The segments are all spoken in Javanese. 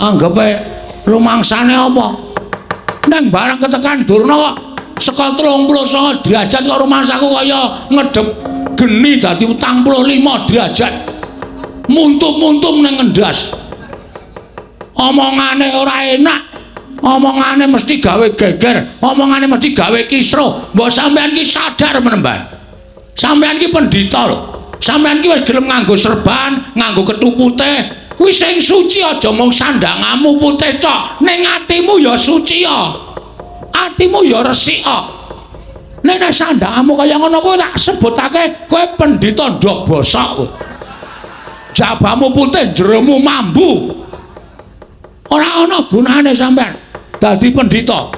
Anggepe rumangsane apa? Nang barang ketekan Durna kok saka 39 derajat kok rumangsaku kaya ngedep geni dadi 45 derajat. Muntum-muntum ning ngendas. Omongane ora enak. Omongane mesti gawe geger, omongane mesti gawe kisruh. Mbok sampean ki sadar menemban. Sampean ki pendhita lho. Sampean ki wis gelem nganggo serban, nganggo kethu putih. Kuwi sing suci aja mung sandangamu putih tok, ning atimu ya suci ya. Atimu ya resik ya. Nek nek sandangamu kaya ngono kuwi tak sebutake kowe pendhita ndok bosok kowe. Jabamu putih, jeromu mambu. Ora ana gunane sampean dadi pendhita.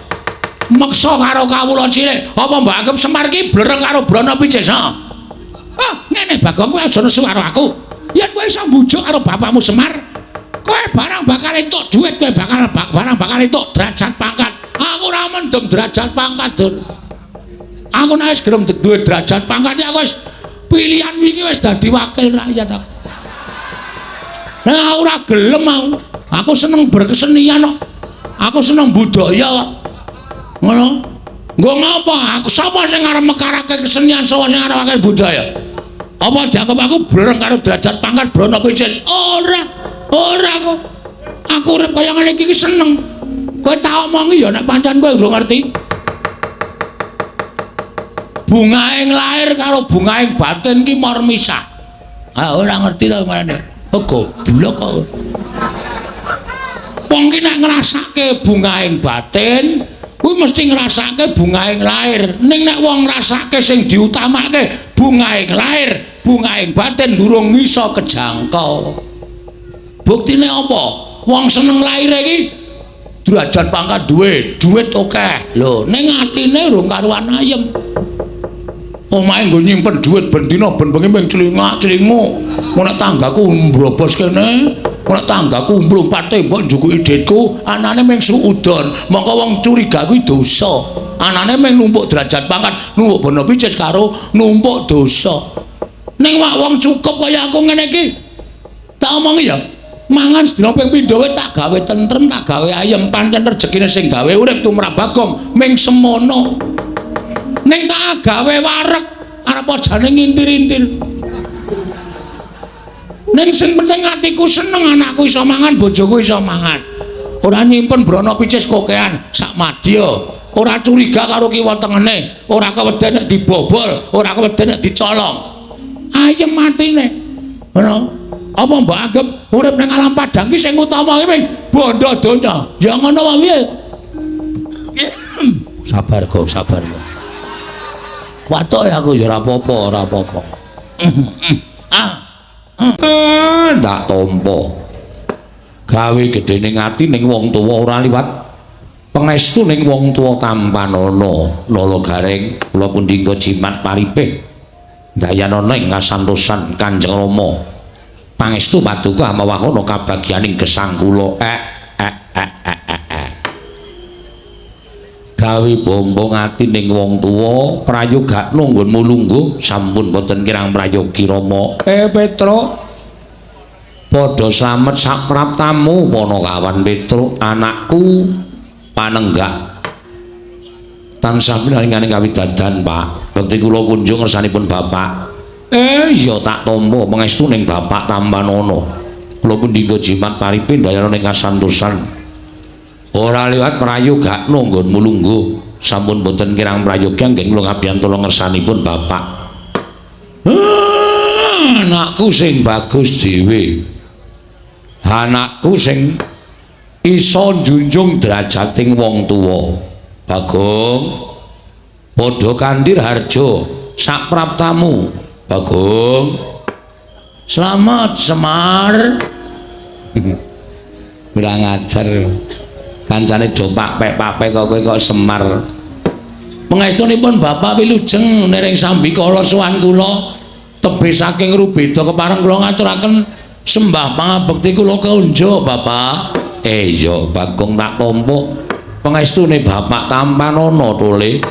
Meksa karo kawula cilik, apa mbok anggap Semar ki blereng karo Brana Picis? Ha. Ah, ngene Bagong, kowe aja nesu karo aku. Yen kowe iso mbujuk karo bapakmu Semar, kowe barang bakal entuk duit, kowe bakal barang bakal entuk derajat pangkat. Aku ora mendem derajat pangkat, Dur. Aku nek wis gelem duwe derajat pangkat ya aku wis pilihan wingi wis dadi wakil rakyat aku. Nah, ora gelem aku. Aku seneng berkesenian kok. Aku seneng budaya kok. Ngono. Nggo ngapa? Aku sapa sing arep mekarake kesenian, sapa sing arep budaya? Apa dianggap aku blereng karo derajat pangkat Brana Picis? Ora. Ora kok. Aku urip kaya ngene iki seneng. Kowe tak omongi ya nek pancen kowe urung ngerti. Bungaing lahir karo bungaing batin ki mor misah. Ah, ora ngerti to marane. Oh, goblok kok. Wong ki nek ngrasake bungaing batin, kuwi mesti ngrasake bungaing lahir. Ning nek wong ngrasake sing diutamake bungaing lahir, bungaing batin durung iso kejangkau. Buktine apa? Wong seneng lahir iki derajat pangkat duwe, duit akeh. Lho, ning atine urung karuan ayem. Omahe nggo nyimpen duit ben dina ben bengi ming clingak-clinguk. Nek tanggaku mbrobos kene, nek tanggaku mlumpat tembok njukuki dhitku, anane ming suudon. Mongko wong curiga kuwi dosa. Anane ming numpuk derajat pangkat, numpuk bono picis karo numpuk dosa. Ning wak wong cukup kaya aku ngene iki. Tak omongi ya. Mangan sedina ping pindho wae tak gawe tentrem, tak gawe ayem, pancen rejekine sing gawe urip tumrap Bagong ming semono. Ning tak gawe wareg arep jane ngintir-intir. Ning sing penting atiku seneng, anakku iso mangan, bojoku iso mangan. Ora nyimpen brana picis kokean sak madya. Ora curiga karo kiwa tengene, ora keweden nek dibobol, ora keweden nek dicolong. Ayem atine. Ngono. Apa mbok anggap urip ning alam padang ki sing utama ki ming bondo donya? Ya ngono wae piye? Sabar kok, sabar kok. Watuk ya aku ya ora apa-apa, ora apa-apa. Ah. Tak tampa. Gawe gedene ati ning wong tuwa ora liwat pangestu ning wong tuwa tampanana. Nala Gareng kula pundi jimat paripih. Dayanana ing kasantosan Kanjeng Rama. Pangestu paduka amawahana kabagyaning gesang kula. Gawe bombo ati ning wong tuwa prayogakno nggonmu lungguh sampun boten kirang prayogi Rama. Petro padha slamet sapraptamu Panakawan Petruk anakku panenggak tansah pinaringaning kawidadan Pak. Bekti kula kunjung ngersanipun Bapak. Iya tak tampa pangestu ning Bapak tampanana. Kula pundi jimat paripin dayana ning kasantosan. Ora liwat prayogakno nggonmu lungguh sampun boten kirang prayogi anggen kula ngabiyantula ngersanipun Bapak. Anakku sing bagus dhewe. Anakku sing iso njunjung derajating wong tuwa. Bagong padha kandir harja sapraptamu. Bagong slamet Semar. Kurang ajar. Kancane do papek-papek kok kowe kok Semar. Pangestunipun Bapak wilujeng nering sambikala sowan kula tebih saking Rubeda kepareng kula ngaturaken sembah pangabekti kula kaunjuk Bapak. Iya Bagong tak tampa. Pangestune Bapak tampanana tole.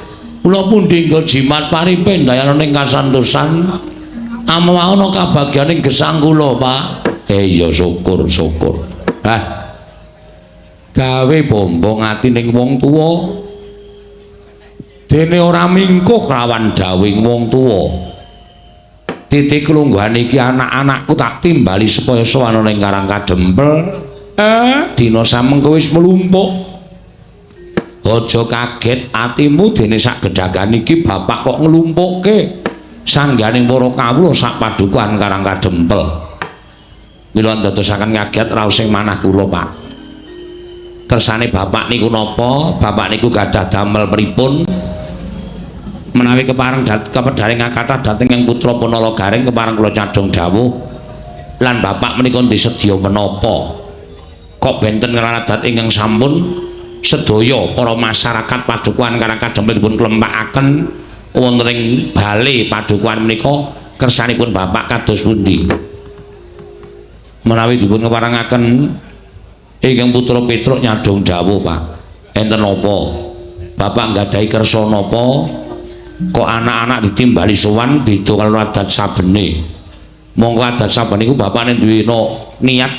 Kula pundi nggo jimat paripin dayana ning kasantosan. Amawahana kabagyaning gesang kula, Pak. Iya syukur syukur. Ah. Gawe bombong atining wong tuwa. Dene ora mingkuh lawan dawuhing wong tuwa. Titik lungguhan iki anak-anakku tak timbali supaya sowan ning Karang Kadempel. Dina samengko wis mlumpuk. Aja kaget atimu dene sak gedhagan iki bapak kok nglumpukke sangganing para kawula sak padukuhan Karang Kadempel. Mila ndadosaken kaget raos sing manah kula, Pak. Kersane bapak niku napa? Bapak niku gadah damel pripun? Menawi kepareng kepedharing kathah dhateng ing putra Punala Gareng kepareng kula cadhong dawuh lan bapak menika disedya menapa? Kok benten karo adat ingkang sampun sedaya para masyarakat padukuhan Karang Kadempel dipun klempakaken wonten ing bale padukuhan menika kersanipun bapak kados pundi? Menawi dipun keparengaken ingkang putra Petruk nyadhong dawuh, Pak. Enten napa? Bapak nggadahi kersa napa? Kok anak-anak ditimbali sowan beda karo adat sabene. Monggo adat saben niku bapakne duwe no, niat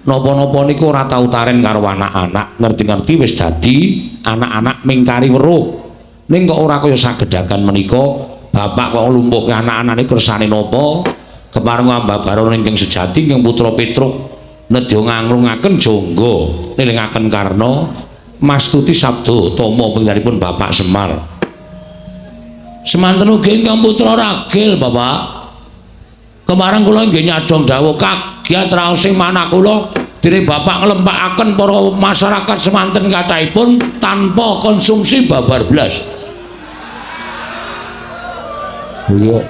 napa-napa niku ora tau taren karo anak-anak, ngerti-ngerti wis dadi anak-anak mingkari weruh. Ning kok ora kaya sagedhagan menika, bapak kok nglumpukke anak-anak niku kersane napa? Kepareng ambabaron ingkang sejati ingkang putra Petruk nedya nganglungaken jangga nilingaken karna mastuti sabda tama penggalipun Bapak Semar. Semanten ugi ingkang putra Ragil, Bapak. Kemareng kula nggih nyadhong dawuh kaget raos sing manah kula dene bapak nglempakaken para masyarakat semanten kathahipun tanpa konsumsi babar blas. Iya.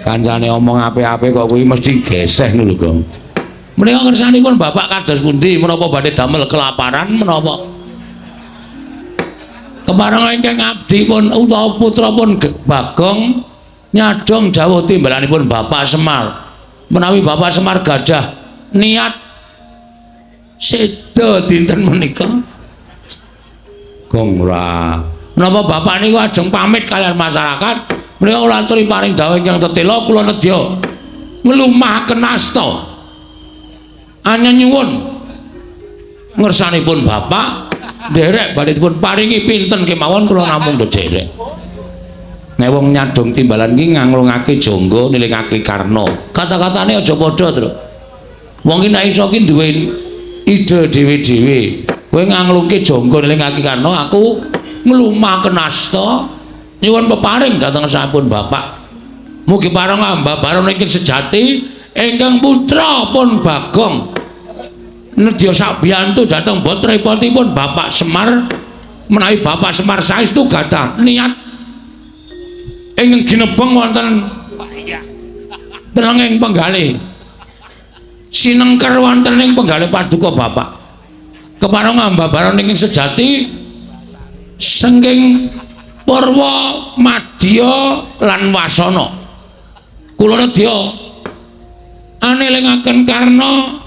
Kancane omong apik-apik kok kuwi mesti geseh lho, Gong. Menika kersanipun bapak kados pundi menapa badhe damel kelaparan menapa? Kepareng ingkang abdi pun utawa putra pun Bagong nyadhong dawuh timbalanipun Bapak Semar. Menawi Bapak Semar gadah niat seda dinten menika. Gong ora. Menapa bapak niku ajeng pamit kalian masyarakat, menika kula aturi paring dawuh ingkang tetela kula nedya nglumahaken asta. Anya nyuwun ngersanipun bapak nderek badhe dipun paringi pinten kemawon kula namung ndherek. Nek wong nyadhong timbalan iki nganglungake jangga nilingake karna. Kata-katane aja padha, Tru. Wong ki nek iso ki duwe ide dhewe-dhewe. Kowe nganglungke jangga nilingake karna, aku nglumahaken asta nyuwun peparing dhateng sampun bapak. Mugi pareng ambabaron ingkang sejati ingkang putra pun Bagong nedya sabiyantu dhateng bot repotipun Bapak Semar. Menawi Bapak Semar saestu gadah niat ingkang ginebeng wonten tenenging penggalih sinengker wonten ing penggalih paduka bapak. Kepareng ambabaron ingkang sejati saking Purwa Madya lan Wasana. Kula nedya anelingaken karna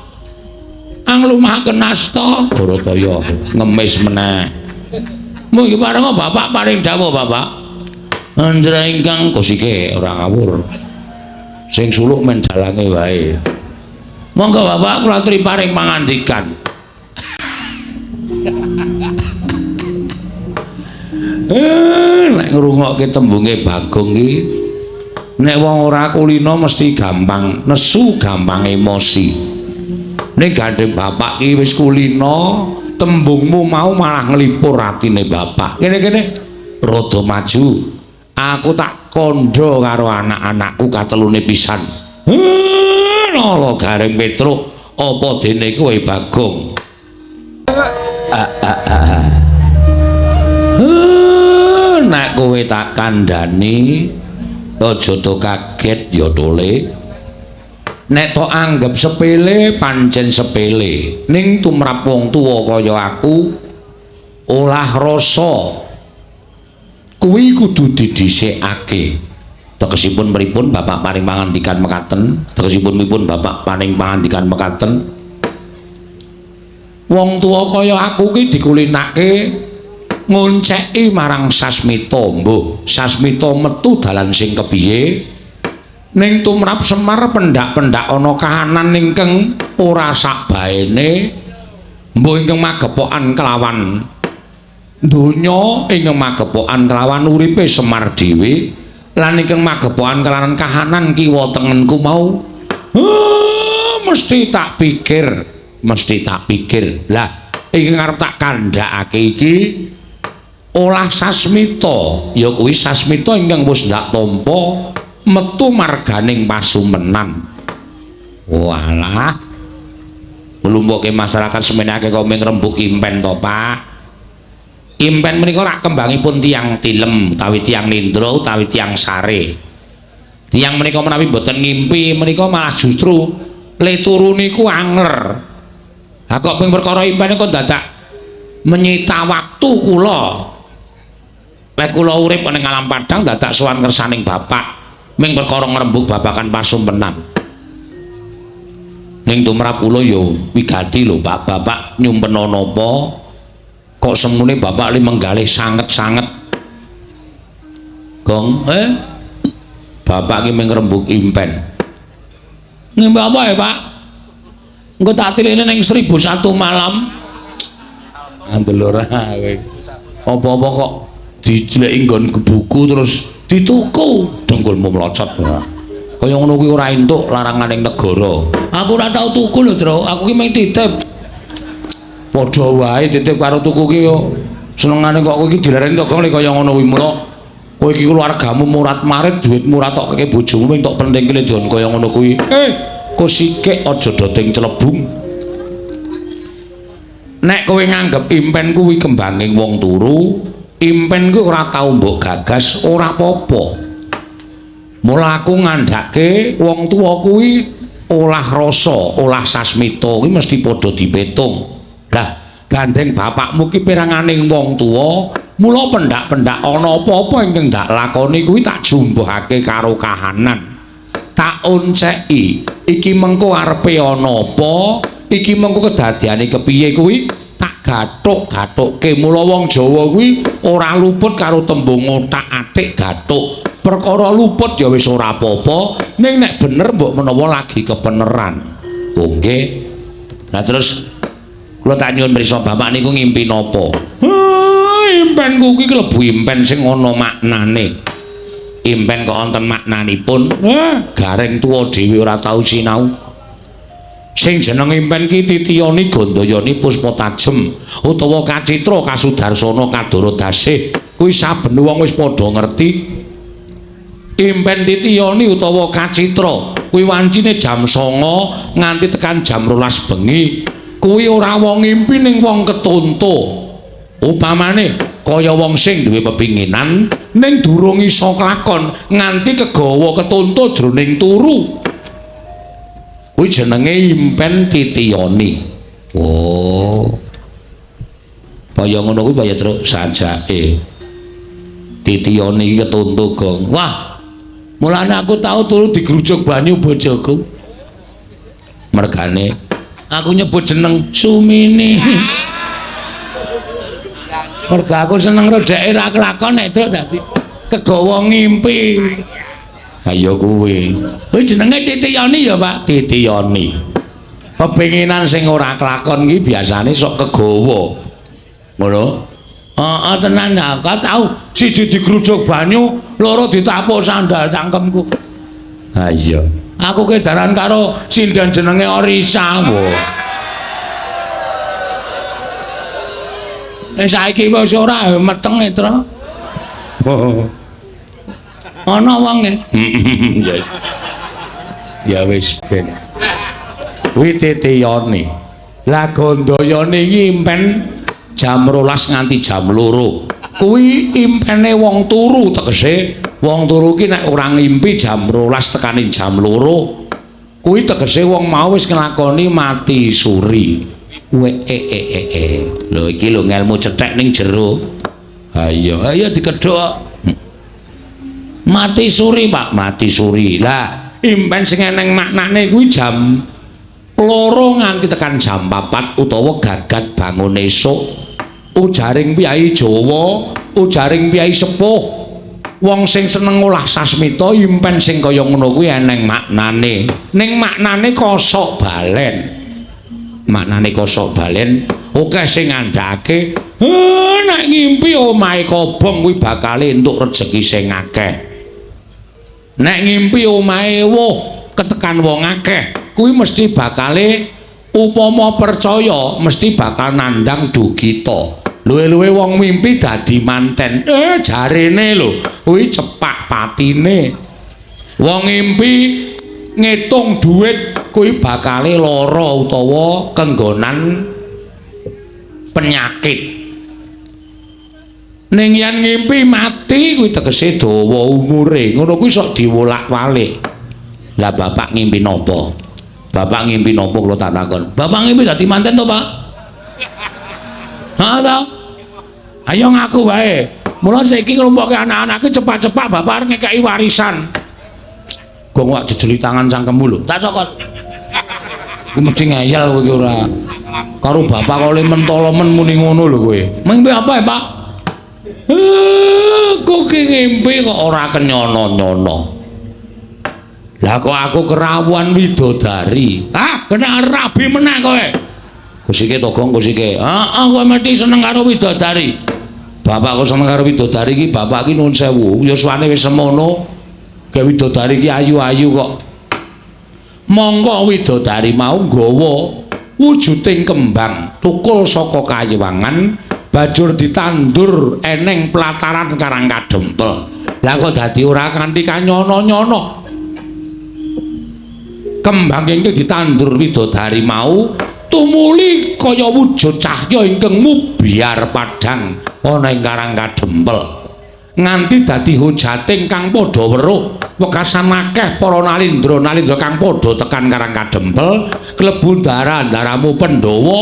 anglumahaken asta Barataya ngemis meneh. Mugi parenga bapak paring dawuh bapak. Andra ingkang kusike ora ngawur. Sing suluk men dalange wae. Monggo bapak kula aturi paring pangandikan. Nek ngrungokke tembunge Bagong iki nek wong ora kulina mesti gampang nesu, gampang emosi. Ning gandeng bapak ki wis kulina, tembungmu mau malah nglipur atine bapak. Kene-kene rada maju. Aku tak kandha karo anak-anakku katelune pisan. Nala Gareng Petruk, apa dene kowe Bagong? Nek kowe tak kandhani aja to kaget ya Tole. Nek tok anggep sepele pancen sepele. Ning tumrap wong tuwa kaya aku olah rasa kuwi kudu didhisikake. Tegesipun pripun bapak paring pangandikan mekaten? Tegesipun pripun bapak paring pangandikan mekaten? Wong tuwa kaya aku ki dikulinake ngonceki marang Sasmita. Mbuh, Sasmita metu dalan sing kepiye? Ning tumrap Semar pendak-pendak ana kahanan ingkang ora sakbaene. Mbuh ingkang magepokan kelawan donya, ingkang magepokan kelawan uripe Semar dhewe, lan ingkang magepokan kelawan kahanan kiwa tengenku mau. Mesti tak pikir, mesti tak pikir. Lah, ingkang arep tak kandhakake iki olah sasmita, ya kuwi sasmita ingkang wis ndak tampa metu marganing pasumenan. Walah. Nglumpuke masyarakat semenake kok ming rembug impen to, Pak. Impen menika rak kembangipun tiyang tilem utawi tiyang nindra utawi tiyang sare. Tiyang menika menawi mboten ngimpi menika malah justru le turu niku angler. Ha kok ping perkara impen kok dadak menyita waktu kula. Lek kula urip ning alam padang dadak sowan kersaning bapak ming perkara ngrembug babagan pasumpenan. Ning tumrap kula ya wigati lho Pak, bapak nyumpena napa kok semune bapak li menggalih sanget-sanget. Gong, bapak ki ming ngrembug impen. Ngimpi apa ya, Pak? Engko tak tilikne ning 1001 malam. Andel ora kowe. Apa-apa kok dijleki nggon buku terus dituku, dengkulmu mlocot. Kaya ngono kuwi ora entuk laranganing negara. Aku ora tau tuku lho, Tru. Aku ki mung titip. Padha wae titip karo tuku ki yo senengane kok kowe iki dilereni to gong kaya ngono kuwi. Mula kowe iki keluargamu murat-marit, duitmu ora tok keke bojomu ming tok pentingke jon kaya ngono kuwi. Kok sikik aja doting celebung. Nek kowe nganggep impen kuwi kembanging wong turu, impen kuwi ora tau mbok gagas, ora apa-apa. Mula aku ngandhake wong tuwa kuwi olah rasa, olah sasmita kuwi mesti padha dipetung. Lah, gandeng bapakmu ki peranganing wong tuwa, mula pendak-pendak ana apa-apa ingkang ndak lakoni kuwi tak jumbuhake karo kahanan. Tak onceki, iki mengko arepe ana apa, iki mengko kedadiane kepiye kuwi tak gathuk-gathukke. Mula wong Jawa kuwi ora luput karo tembung othak-athik gathuk. Perkara luput ya wis ora apa-apa, ning nek bener mbok menawa lagi kebeneran. Oh nggih. Lah terus kula tak nyuwun pirsa bapak niku ngimpi napa? Impenku kuwi klebu impen sing ana maknane. Impen kok wonten maknanipun? Gareng tuwa dhewe ora tau sinau. Sing jeneng impen ki titiyani gandayani puspa tajem utawa kacitra kasudarsana kadara dasih. Kuwi saben wong wis padha ngerti. Impen titiyani utawa kacitra kuwi wancine jam 09.00 nganti tekan jam 12 bengi. Kuwi ora wong ngimpi ning wong ketonto. Upamane kaya wong sing duwe pepinginan ning durung iso klakon nganti kegawa ketonto jroning turu. Kuwi jenenge impen titiyani. Oh. Kaya ngono kuwi kaya truk sajake. Titiyani iki ketonto, Gong. Wah. Mulane aku tau turu digrujuk banyu bojoku. Mergane aku nyebut jeneng Sumini. Merga aku seneng karo dheke ra kelakon nek truk dadi kegawa ngimpi. Ayo kuwi. Kuwi jenenge titiyani ya, Pak? Titiyani. Pepinginan sing ora kelakon iki biasane sok kegawa. Ngono? Heeh, tenan aku tau siji digrujuk banyu, loro ditapuk sandal cangkemku. Ha iya. Aku kedaran karo sinden jenenge Orisa. Saiki wis ora meteng Netra. Ana wonge. Ya. Ya wis ben. Kuwi titiyane. Lah gandayane iki impen jam 12 nganti jam 2. Kuwi impene wong turu, tegese wong turu ki nek ora ngimpi jam 12 tekane jam 2. Kuwi tegese wong mau wis nglakoni mati suri. Kowe Lho iki lho ngelmu cethek ning jero. Ha iya, ayo dikedhok. Mati suri, Pak, mati suri. Lah, impen sing eneng maknane kuwi jam 2 nganti tekan jam 4 utawa gagat bangun esuk. Ujaring piyai Jawa, ujaring piyai sepuh, wong sing seneng ngolah sasmita impen sing kaya ngono kuwi eneng maknane. Ning maknane kosok balen. Maknane kosok balen Akeh sing ngandhake, nek ngimpi omahe kobong kuwi bakal entuk rejeki sing akeh. Nek ngimpi omahe woh ketekan wong akeh, kuwi mesti bakale upama percaya mesti bakal nandhang dugita. Luwe-luwe wong mimpi dadi manten. Jarene lho, kuwi cepak patine. Wong ngimpi ngitung dhuwit kuwi bakale lara utawa kenggonan penyakit. Ning yen ngimpi mati kuwi tegese dawa umure. Ngono kuwi sok diwolak-walik. Lah bapak ngimpi napa? Bapak ngimpi napa kula tak takon? Bapak ngimpi dadi manten to, Pak? Ha ta? Ayo ngaku wae. Mula saiki nglumpukke anak-anak ki cepak-cepak bapak arep ngekeki warisan. Gong wak jejeli tangan cangkemmu lho. Tak cokot. Kuwi mesti ngeyel kowe iki ora. Karo bapak kok le mentolo men muni ngono lho kowe. Mimpi apa ya, Pak? Kok ki ngimpi kok ora kenyono-nyono. Lah kok aku kerawuhan widodari. Ah, kena rabi meneh kowe. Kusike to, Gong, kusike. Heeh, kowe mesti seneng karo widodari. Bapak kok seneng karo widodari iki, bapak iki nuwun sewu, yuswane wis semono. Gawe widodari iki ayu-ayu kok. Mongko widodari mau nggawa wujuding kembang tukul saka kayiwangan banjur ditandur eneng pelataran Karang Kadempel. Lah kok dadi ora kanthi kanyono-nyono. Kembang ingkang ditandur widodari mau tumuli kaya wujud cahya ingkang mubyar padhang ana ing Karang Kadempel. Nganti dadi hujate kang padha weruh wekasan akeh para nalindra-nalindra kang padha tekan Karang Kadempel klebu ndara-ndaramu Pandhawa.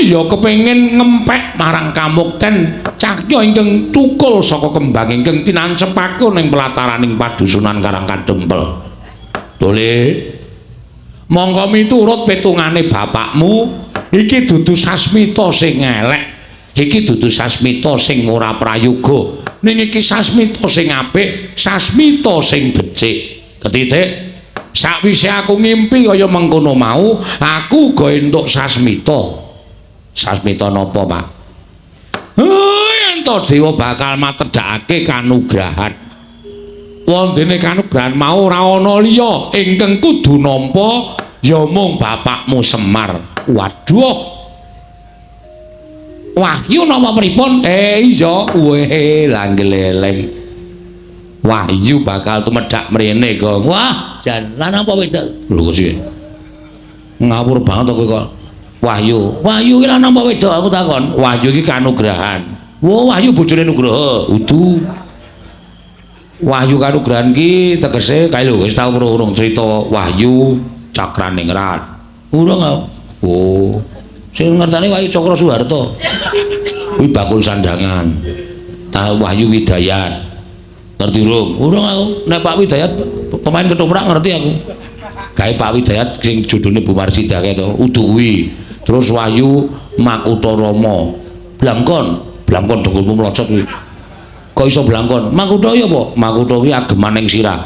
Ya kepengin ngempek marang kamukten cahya ingkang tukul saka kembang ingkang tinancepake ning pelataraning padusunan Karang Kadempel. Dole mongko miturut petungane bapakmu iki dudu sasmita sing elek. Iki dudu sasmita sing ora prayoga, ning iki sasmita sing apik, sasmita sing becik. Ketitik, sakwise aku ngimpi kaya mengkono mau, aku uga entuk sasmita. Sasmita napa, Pak? Yen to dewa bakal matedhakake kanugrahan. Wondene kanugrahan mau ora ana liya ingkang kudu nampa ya mung bapakmu Semar. Waduh. Wahyu napa pripun? Iya, weh langgeleleng. Wahyu bakal tumedhak mrene, Gong. Wah, jan lan apa wedok? Lho kok sih. Ngawur banget kowe kok. Wahyu. Wahyu iki lan apa wedok aku takon? Wahyu iki kanugrahan. Wah, Wahyu bojone Nugroho. Udu. Wahyu kanugrahan ki tegese kae lho wis tau urung cerita Wahyu Cakraningrat. Urung aku. Oh. Sing ngertane Wahyu Cakra Suharto. Kuwi bakul sandangan. Ta Wahyu Widayat. Ngerti urung? Urung aku. Nek Pak Widayat pemain ketoprak ngerti aku. Gawe Pak Widayat sing judune Bu Marsida kae to, udu kuwi. Terus Wahyu Makutha Rama. Blangkon, blangkon dengkulmu mlocot kuwi. Kok iso blangkon? Makutha ya apa? Makutha kuwi ageman ning sirah.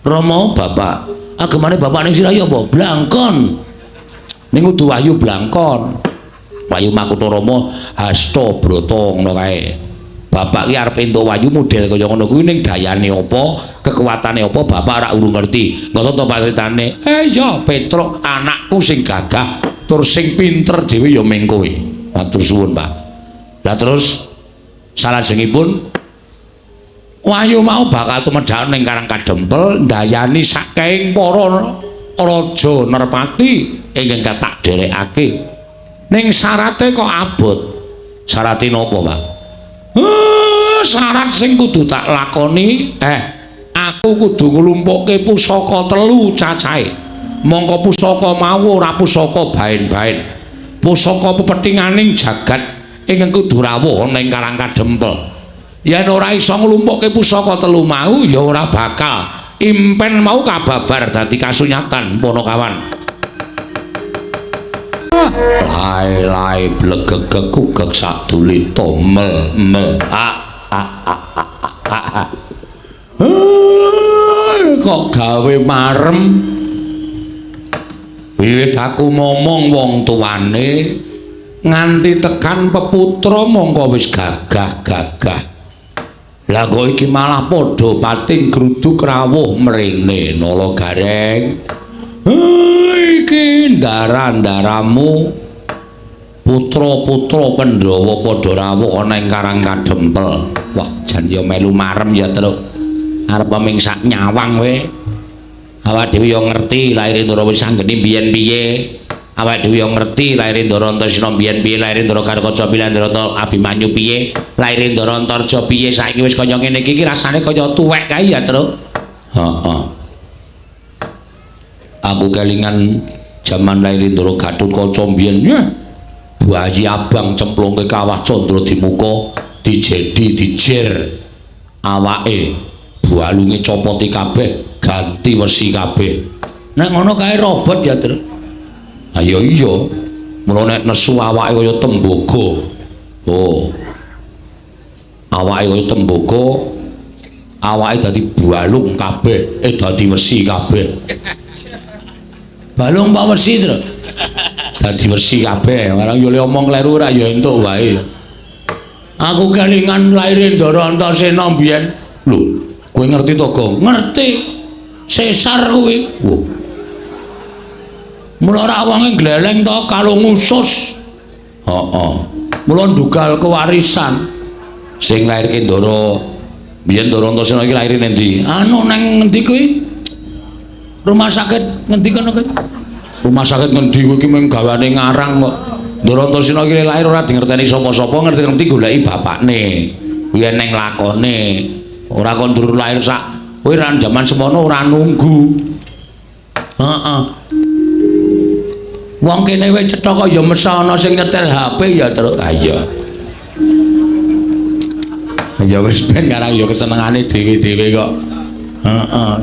Rama bapak. Agemane bapak ning sirah ya apa? Blangkon. Ning kudu Wahyu blangkon. Wahyu Makutha Rama Hasta Brata ngono kae. Bapak ki arep entuk wahyu model kaya ngono kuwi ning dayane apa, kekuatane apa bapak ora urung ngerti. Ngono to Pak critane? Iya, Petruk anakku sing gagah tur sing pinter dhewe ya ming kowe. Matur suwun, Pak. Lah terus salajengipun wahyu mau bakal tumedhak ning Karang Kadempel ndayani saking para raja nerpati ingkang tak derekake. Ning syarate kok abot. Syarate napa, Pak? Syarat sing kudu tak lakoni, aku kudu nglumpukke pusaka telu cacahe. Mongko pusaka mau ora pusaka baen-baen. Pusaka pepethinganing jagat ingkang kudu rawuh ana ing Karang Kadempel. Yen ora iso nglumpukke pusaka telu mau ya ora bakal impen mau kababar dadi kasunyatan Panakawan. Lae-lae blegegeg kugeg sadulita mel mel a a a a a a. Kok gawe marem. Wiwit aku momong wong tuane Nganti tekan peputra mongko wis gagah-gagah. Lah kok iki malah padha pating gruduk rawuh mrene Nala Gareng. Iki ndara-ndaramu putra-putra Pandhawa padha rawuh ana ing Karang Kadempel. Wah, jan ya melu marem ya, Truk. Arep ming sak nyawang we. Awak dhewe ya ngerti laire Ndara Wisanggeni biyen piye. Awak dhewe ya ngerti laire Ndara Antasena biyen piye, laire Ndara Garukaca piye, laire Ndara Abimanyu piye, laire Ndara Antarja piye. Saiki wis kaya ngene iki rasane kaya tuwek kae ya, Truk. Heeh. Aku kelingan jaman laire Ndara Gatotkaca biyen. Bayi abang cemplungke kawah candra di muka, dijedi dijer awake, balunge copoti kabeh, ganti wesi kabeh. Nek ngono kae robot ya, Truk. Ayo iya. Mula nek nesu awake kaya tembaga. Oh. Awake kaya tembaga, awake dadi balung kabeh, dadi wesi kabeh. Balung apa wesi, Truk? Dadi wesi kabeh. Barang yo le omong kleru ora ya entuk wae. Aku kelingan laire Ndara Antasena biyen. Lho, kowe ngerti to, Gong? Ngerti. Sesar kuwi. Wah. Mula ora wonge gleleng to kalung usus. Heeh. Mula ndugal kewarisan. Sing lairke Ndara biyen Ndara Antasena iki laire ning ndi? Anu nang ngendi kuwi? Rumah sakit ngendi kono kuwi? Rumah sakit ngendi kuwi iki mung gawane ngarang kok. Ndara Antasena iki lahir ora dingerteni sapa-sapa, ngerti-ngerti goleki bapakne. Kuwi eneng lakone. Ora kon ndur lahir sak kowe ra jaman semono ora nunggu. Heeh. Wong kene wis cetha kok ya mesa ana sing nyetel HP ya, Truk. Ha iya. Ya wis ben karang ya kesenengane dhewe-dhewe kok. Heeh.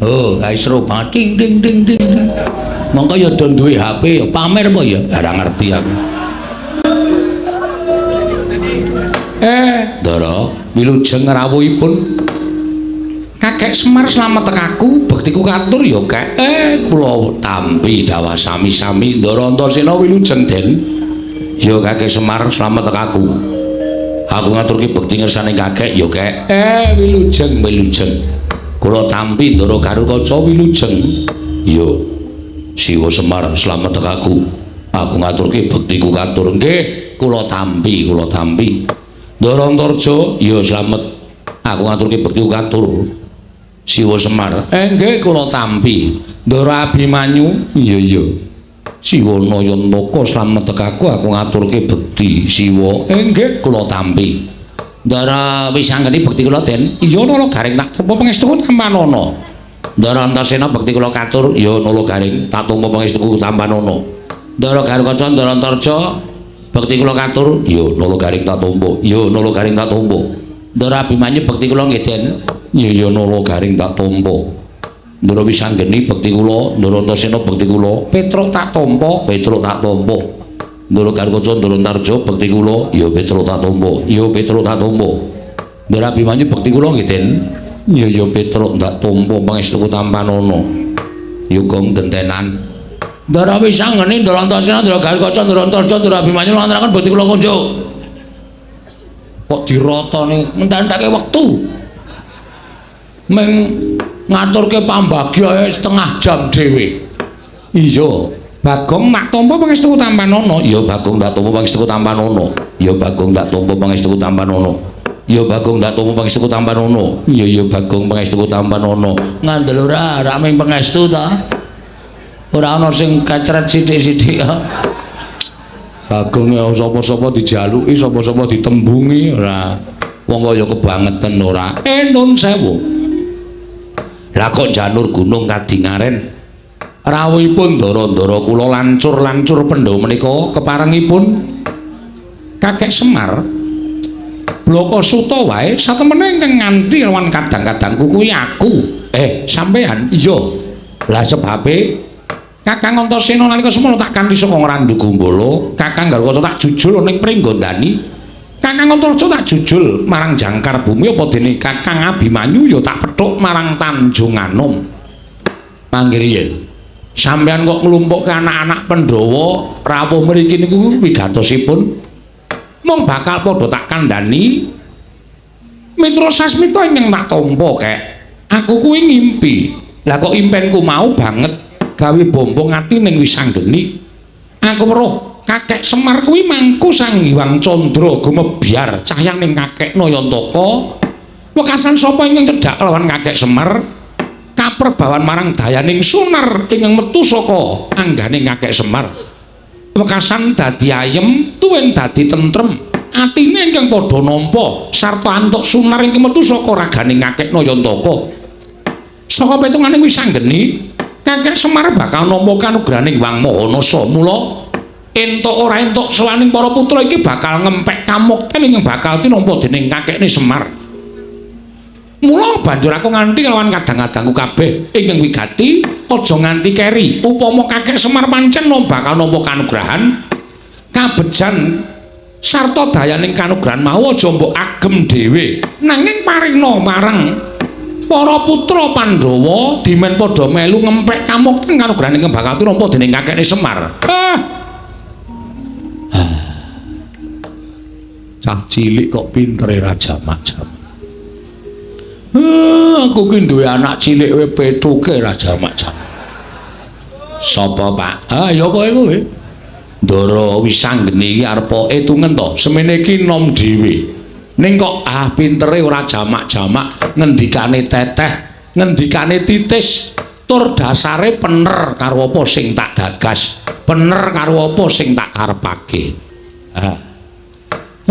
Oh, kae seru banget. Ding ding ding ding. Mongko ya do duwe HP ya pamer apa ya? Ora ngerti aku. Ndara, wilujeng rawuhipun Kakek Semar slamet tekaku, bektiku katur ya, Kek. Kula tampi dawah sami-sami. Ndara Antasena wilujeng, Den. Ya Kakek Semar slamet tekaku. Aku ngaturke bekti ngersane kakek ya, Kek. Wilujeng, wilujeng. Kula tampi Ndara Garukaca wilujeng. Ya. Siwa Semar slamet tekaku. Aku ngaturke bektiku katur. Nggih, kula tampi, kula tampi. Ndara Antarja ya slamet. Aku ngaturke bektiku katur. Siwa Semar. Nggih, kula tampi. Ndara Abimanyu, iya iya. Siwa Nayantaka slamet tekaku, aku ngaturke bekti Siwa. Nggih, kula tampi. Ndara Wisanggeni bekti kula, Den. Iya Nala Garing tak tampa pangestuku tampanana. Ndara Antasena bekti kula katur, ya Nala Garing tak tampa pangestuku tampanana. Ndara Garukaca, Ndara Antarja bekti kula katur, ya Nala Garing tak tampa. Ya Nala Garing tak tampa. Ndara Abimanyu bekti kula nggih, Den. Ya ya Nala Garing tak tampa. Ndara Wisanggeni bekti kula, Ndara Antasena bekti kula, Petruk tak tampa, Petruk tak tampa. Ndara Garukaca, Ndara Antarja bekti kula, ya Petruk tak tampa, ya Petruk tak tampa. Ndara Abimanyu bekti kula nggih, Den. Ya ya Petruk ndak tampa pangestuku tampanana. Ya gong gentenan. Ndara Wisanggeni, Ndara Antasena, Ndara Garukaca, Ndara Antarja, Ndara Abimanyu nglantaraken bekti kula kunjuk. Kok dirotone mententake wektu. Meng ngaturke pambagya setengah jam dhewe. Iya, Bagong tak tampa pangestuku tampanana. Ya Bagong tak tampa pangestuku tampanana. Ya Bagong tak tampa pangestuku tampanana. Ya Bagong tak tampa pangestuku tampanana. Iya ya Bagong pangestuku tampanana. Ngandel ora, ora mung pangestu ta. Ora ana sing kecret sithik-sithik. Bagong ya sapa-sapa dijaluki, sapa-sapa ditembungi ora. Wong kaya kebangetan ora. Nun sewu. Lah kok janur gunung kadingaren rawuhipun ndara-ndara kula lancur-lancur Pandhawa menika keparengipun Kakek Semar blaka suta wae satemene ingkang nganti lawan kadang-kadangku kuwi aku. Sampean iya. Lah sebabe Kakang Antasena nalika semono tak kanthi saka Ngrandu Gumbala, Kakang Garukaca tak jujul ning Pringgondani. Kakang Antarja tak jujul marang jangkar bumi apa dene Kakang Abimanyu ya tak pethuk marang Tanjung Anom. Mangke riyen. Sampeyan kok nglumpukke anak-anak Pandhawa rawuh mriki niku wigatosipun mung bakal padha tak kandhani. Mitra Sasmita ingkang tak tampa kek. Aku kuwi ngimpi. Lah kok impenku mau banget gawe bombong ati ning Wisanggeni. Aku weruh Kakek Semar kuwi mangku Sang Hyang Candra gumebyar cahyaning Kakek Nayantaka. Wekasan sapa ingkang cedhak kelawan Kakek Semar kaperbawan marang dayaning sunar ingkang metu saka anggane Kakek Semar. Wekasan dadi ayem tuwin dadi tentrem. Atine ingkang padha nampa sarta antuk sunar ingkang metu saka ragane Kakek Nayantaka. Saka petungane Wisanggeni, Kakek Semar bakal nampa kanugrahaning Hyang Maha Nasa. Mula entuk ora entuk sowaning para putra iki bakal ngempek kamukten ingkang bakal tinampa dening kakekne Semar. Mula banjur aku nganti kelawan kadang-kadangku kabeh ingkang wigati aja nganti keri. Upama Kakek Semar pancen bakal nampa kanugrahan kabejan sarta dayaning kanugrahan mau aja mbok agem dhewe, nanging paringna marang para putra Pandhawa dimen padha melu ngempek kamukten kanugrahan ingkang bakal tinampa dening kakekne Semar. Cah cilik kok pintere ra jamak-jamak. Aku ki duwe anak cilik we petuke ra jamak-jamak. Sapa, Pak? Ah, ya kowe kuwi. Ndara Wisanggeni iki arep etungen to, semene iki nom dhewe. Ning kok pintere ora jamak-jamak, ngendikane teteh, ngendikane titis, tur dasare pener karo apa sing tak gagas, pener karo apa sing tak karepake.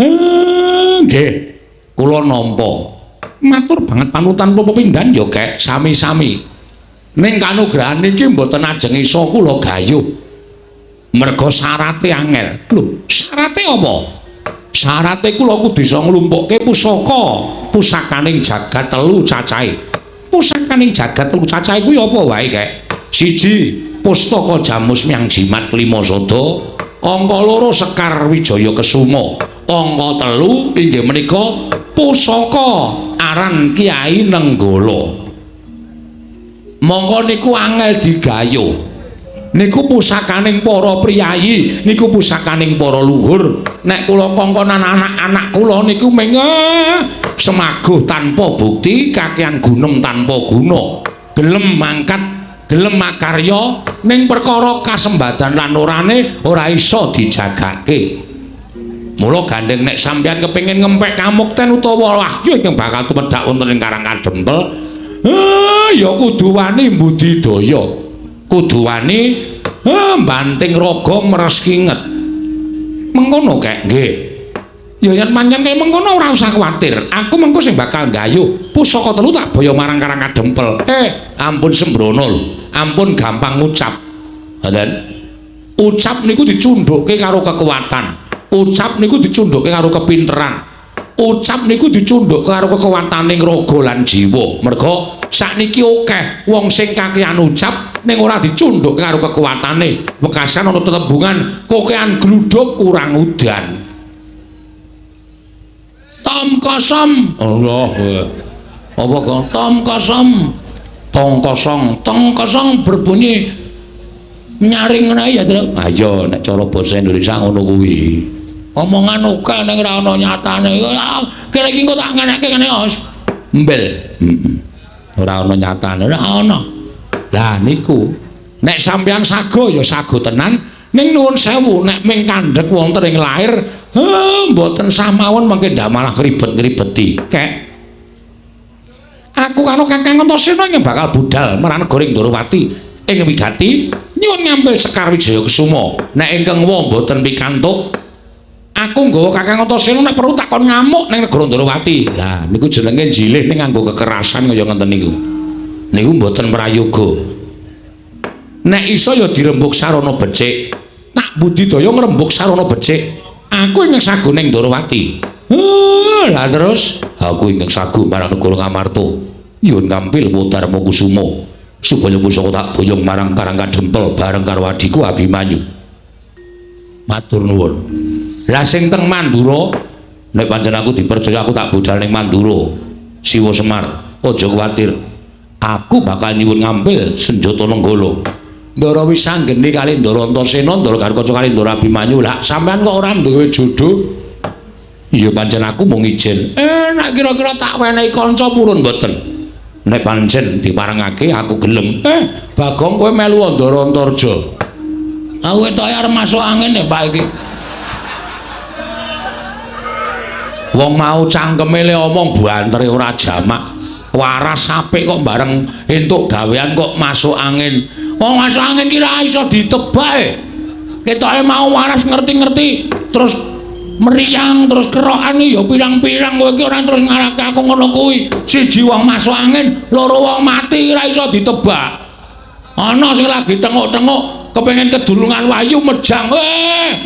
Nggih, kula nampa. Matur banget panutan kula pepindhan ya, Kek, sami-sami. Ning kanugrahan iki mboten ajeng iso kula gayuh. Merga syarate angel. Lho, syarate apa? Syarate kula kudu iso nglumpukke pusaka, pusakaning jagat telu cacahe. Pusakaning jagat telu cacahe kuwi apa wae, Kek? Siji, pustaka Jamus Myang Jimat Lima Sada, angka loro Sekar Wijaya Kesuma, angka telu inggih menika pusaka aran Kyai Nenggala. Mongko niku angel digayuh. Niku pusakaning para priyayi, niku pusakaning para luhur. Nek kula kongkonan anak-anak kula niku mung semaguh tanpa bukti, kakean gunem tanpa guna. Gelem mangkat, gelem makarya ning perkara kasembadan lan orane ora iso dijagake. Mula gandeng nek sampeyan kepengin ngempek kamukten utawa wahyu ingkang bakal tumedhak wonten ing Karang Kadempel, ya kudu wani mbudidaya. Kudu wani banting raga meres kinget. Mengkono kek nggih. Ya yen pancen kaya mengkono ora usah kuwatir. Aku mengko sing bakal nggayuh pusaka telu tak boyo marang Karang Kadempel. Ampun sembrono lho. Ampun gampang ngucap. Ngoten. Ucap niku dicundhukke karo kekuatan. Ucap niku dicundhukke karo kepinteran. Ucap niku dicundhukke karo kekuwataning raga lan jiwa. Merga sakniki akeh wong sing kakean ucap ning ora dicundhukke karo kekuatane. Wekasan ana tetembungan kokean gluduk kurang udan. Tom kosong. Allah. Apa kok tom kosong? Tong kosong, tong kosong berbunyi nyaring ngene ya, Truk. Ayo nek cara basa Indonesia ngono kuwi. Omongan akeh ning ora ana nyatane. Kene iki engko tak ngeneke ngene mbel. Heeh. Ora ana nyatane, ora ana. Lah niku nek sampeyan sago ya sago tenan, ning nuwun sewu nek ming kandhek wonten ing lair, mboten sah mawon mangke ndak malah ngribet-ngribeti. Kek aku karo Kakang Antasena ingkang bakal budal marang negara Ndorowati ing wigati nyuwun ngambil Sekar Wijaya Kesuma. Nek ingkang wa mboten pikantuk, aku nggawa Kakang Antasena nek perlu takon ngamuk ning negara Ndorowati. Lah niku jenenge jilih ning nganggo kekerasan kaya ngoten niku. Niku mboten prayoga. Nek iso ya dirembug sarana becik. Tak budidaya ngrembug sarana becik. Aku ingkang sago ning Ndorowati. Lah terus aku ingkang sago marang negara Ngamarta. Nyuwun ngampil Dharma Kusuma supaya pusaka tak boyong marang Karang Kadempel bareng karo adhiku Abimanyu. Matur nuwun. Lah sing teng Mandura, nek pancen aku dipercaya aku tak budal ning Mandura. Siwa Semar, aja kuwatir. Aku bakal nyuwun ngampil senjata Nenggala. Ndara Wisanggeni kali Ndara Antasena, Ndara Garukaca kali Ndara Abimanyu. Lah sampean kok ora duwe jodho? Iya pancen aku mung ijen. Nek kira-kira tak wenehi kanca purun mboten? Nek pancen diparengake aku gelem. Bagong kowe melu Ndara Antarja. Aku ketoke arep masuk angin ya Pak iki. Wong mau cangkeme le omong bantere ora jamak. Waras apik kok bareng entuk gawean kok masuk angin. Wong masuk angin ki ra iso ditebak e. Ketoke mau waras ngerti-ngerti terus meriang terus kerokan ya pirang-pirang kowe iki ora terus ngarake aku ngono kuwi. Siji wong masuk angin, loro wong mati ora iso ditebak. Ana sing lagi tenguk-tenguk kepengin kedulungan wahyu mejang.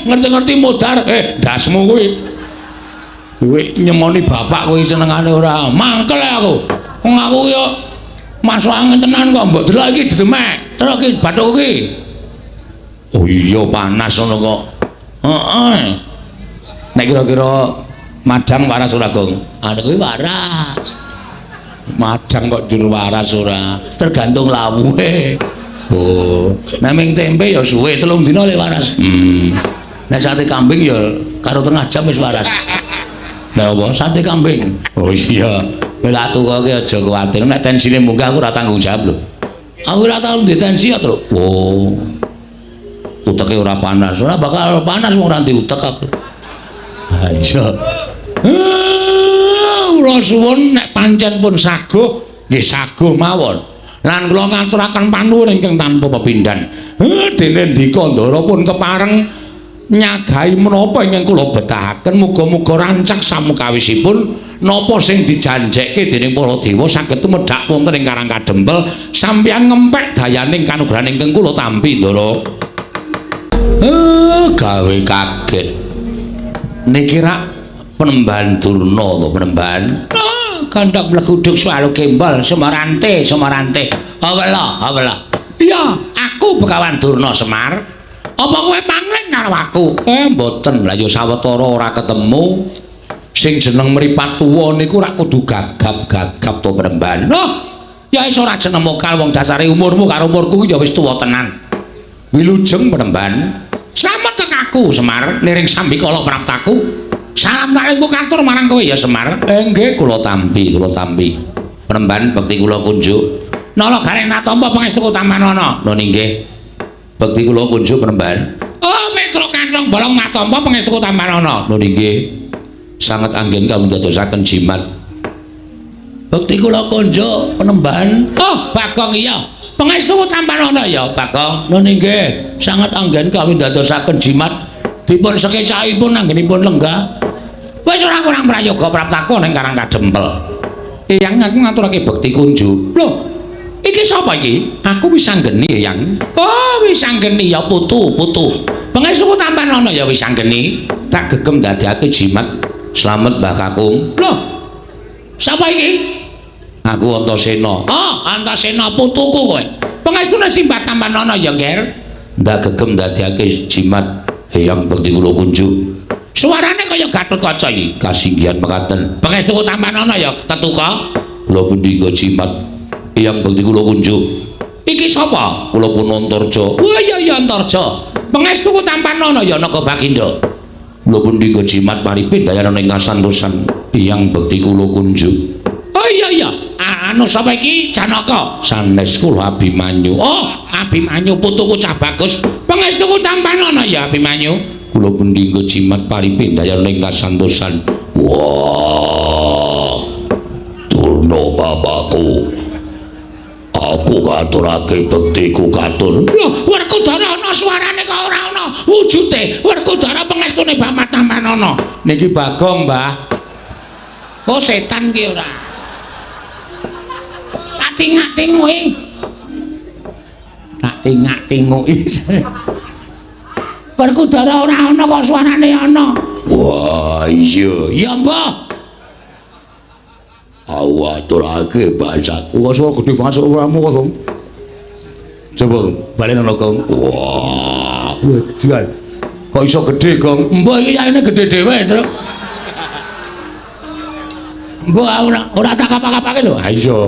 Ngerti-ngerti modar, ndasmu kuwi. Kowe nyemoni bapak kowe senengane ora mangkel aku. Wong aku yo masuk angin tenan kok mbok delok iki didemek. Terus iki bathuk iki. Oh iya panas ngono kok. Heeh. Nek kira-kira madang waras ora, Gong? Anu kuwi waras. Madang kok njur waras ora? Tergantung lawuhe. Oh, nek ming tempe ya suwe 3 dina le waras. Nek sate kambing ya karo tengah jam wis waras. Lah apa? Sate kambing. Oh iya. Kowe lak tukoke aja kuwatir. Nek tensine munggah aku ora tanggung jawab lho. Aku ora tau ndek tensi ya, Truk. Oh. Uteke ora panas. Ora bakal panas wong ora ndek utek aku. Ha iya. Kula suwun nek pancen pun saguh, nggih saguh mawon. Lan kula ngaturaken panuwun ingkang tanpa pepindhan. Dene ndika Ndara pun kepareng nyagahi menapa ingkang kula betahaken, muga-muga rancak samukawisipun napa sing dijanjekke dening para dewa saged tumedhak wonten ing Karang Kadempel, sampeyan ngempek dayaning kanugrahan ingkang kula tampi Ndara. Gawe kaget. Niki rak Penemban Durna to, Penemban? Gandhak mleguduk suwalu gembol Semarante, Semarante. Awela, awela. Iya, aku Begawan Durna Semar. Apa kowe pangling karo aku? Mboten. Lah ya sawetara ora ketemu. Sing jeneng mripat tuwa niku rak kudu gagap-gagap to, Penemban. Loh, ya iso ora jeneng mokal wong dasare umurmu karo umurku ya wis tuwa tenan. Wilujeng Penemban. Slamet tek aku Semar, niring sambikala praptaku. Salam talimku katur marang kowe ya Semar. Nggih, kula tampi, kula tampi. Penemban bekti kula kunjuk. Nala gareng natampa pangestu tampanana. Lho nggih. Bekti kula kunjuk Penemban. Oh, Petruk Kancong Bolong natampa pangestu tampanana. Lho nggih. Sanget anggen kawundadosaken jimat. Bekti kula kunjuk Penemban. Oh, Bagong iya. Pangestu tampanana ya, Bagong. Lho nggih. Sanget anggen kawundadosaken jimat. Dipun sekecakipun anggenipun lenggah. Wis ora kurang prayoga praptaku ning Karang Kadempel. Eyang aku ngaturake bekti kunjuk. Lho, iki sapa iki? Aku Wisanggeni, Eyang. Oh, Wisanggeni ya putu, putu. Pangestu tampanana ya Wisanggeni. Tak gegem dadekake jimat. Slamet Mbah Kakung. Lho, sapa iki? Aku Antasena. Oh, Antasena putuku kowe. Pangestune simbah tampanana ya, Nger. Ndak gegem dadekake jimat. Eyang bekti kula kunjuk. Suarane kaya Gatotkaca iki. Kasinggihan mekaten. Pangestu tampanana ya tetuka. Kula pundi nggo jimat. Eyang bekti kula kunjuk. Iki sapa? Kula pun Antarja. Oh iya iya Antarja. Pangestu tampanana ya Naga Baginda. Kula pundi nggo jimat paripin dayana ing kasantosan. Eyang bekti kula kunjuk. Oh iya iya. Anu sapa iki? Janaka. Sanes kula Abimanyu. Oh, Abimanyu putuku cah bagus. Pangestu tampanana ya Abimanyu. Kula pundi nggo jimat paripin dayana ing kasantosan. Wah. Durna bapakku. Aku katurake bektiku katur. Lho, Werkudara ana suarane kok ora ana wujude. Werkudara pangestune Bapak tampanana. Niki Bagong, Mbah. Oh, setan ki ora. Tak tingak-tinguki. Tak tingak-tinguki. Werkudara ora ana kok suarane ana. Wah, iya. Ya, Mbah. Aku aturake bahasaku. Kok suara gede banget suaramu kok, Gong. Coba balen ana, Gong. Wah, wedan. Kok iso gede, Gong? Mbah iki yaene gede dhewe, Truk. Mbah ora tak kapak-kapake lho. Ha iya.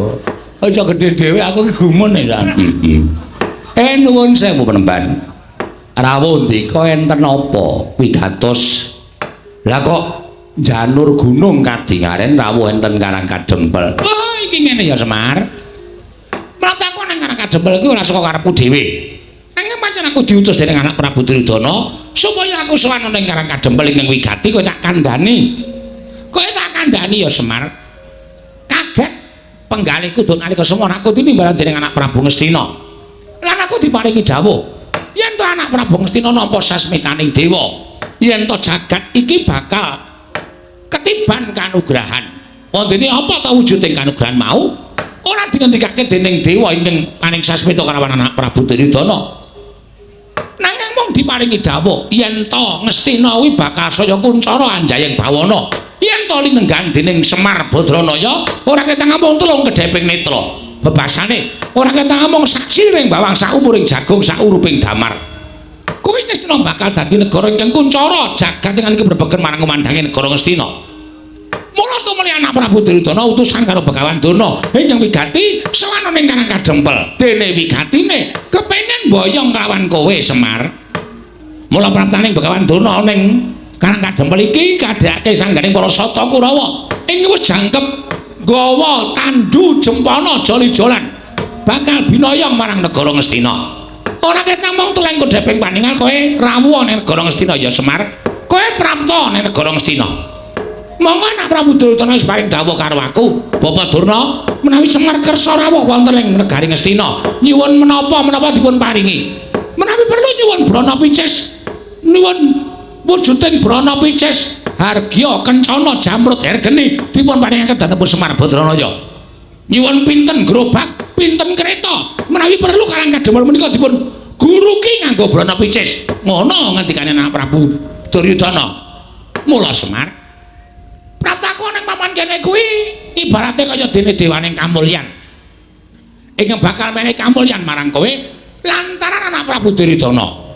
Kok iso gede dhewe aku iki gumun ya. Heeh. Nuwun sewu penemban. Rawuh ndika enten apa wigatos? Lah kok janur gunung kadingaren rawuh enten Karang Kadempel. Oh, iki ngene ya Semar. Mlataku nang Karang Kadempel iki ora saka karepku dhewe. Nanging pancen aku diutus dening anak Prabu Duryudana supaya aku sowan ning Karang Kadempel ingkang wigati kowe tak kandhani. Kowe tak kandhani ya Semar. Kaget penggalihku duk nalika semono aku tinimbalan dening anak Prabu Ngastina. Lan aku diparingi dawuh yen to anak Prabu Ngastina nampa sasmitaning dewa, yen to jagat iki bakal ketiban kanugrahan. Wondene apa ta wujuding kanugrahan mau? Ora dingendikake dening dewa ingkang paring sasmita kalawan anak Prabu Duryudana. Nanging mung diparingi dawuh yen to Ngastina kuwi bakal saya kuncara anjayeng bawana. Yen to linenggan dening Semar Badranaya ora ketang amung telung kedheping netra. Bebasane ora ketang amung saksiring bawang saumuring jagung sauruping damar. Kuwi Ngastina bakal dadi negara ingkang kuncara jagat ingkang brebegen marang kumandange negara Ngastina. Mula tumuli anak Prabu Duryudana utusan karo Begawan Durna ingkang wigati sowan ning Karang Kadempel. Dene wigatine kepengin mboyong kelawan kowe Semar. Mula praptaning Begawan Durna ning Karang Kadempel iki kadhake sangganing para sata Kurawa ing wis jangkep gawa tandu jempana joli-jolan bakal binoyong marang negara Ngastina. Ora ketang mung teleng kodheping paningal kowe rawuh ning negara Ngastina ya Semar. Kowe prapta ning negara Ngastina. Monggo anak Prabu Duryudana wis paring dawuh karo aku, Bapak Durna, menawi Semar kersa rawuh wonten ing negari Ngastina, nyuwun menapa-menapa dipun paringi. Menawi perlu nyuwun brana picis, nyuwun wujuding brana picis, hargya kencana jamrut hergeni dipun paringaken dhateng Semar Badranaya. Nyuwun pinten gerobak, pinten kereta, menawi perlu Karang Kadempel menika dipun guruki nganggo brana picis. Ngono ngendikane anak Prabu Duryudana. Mula Semar praptaku nang papan kene kuwi ibarate kaya dene dewaning kamulyan. Ingkang bakal menehi kamulyan marang kowe lantaran anak Prabu Duryudana.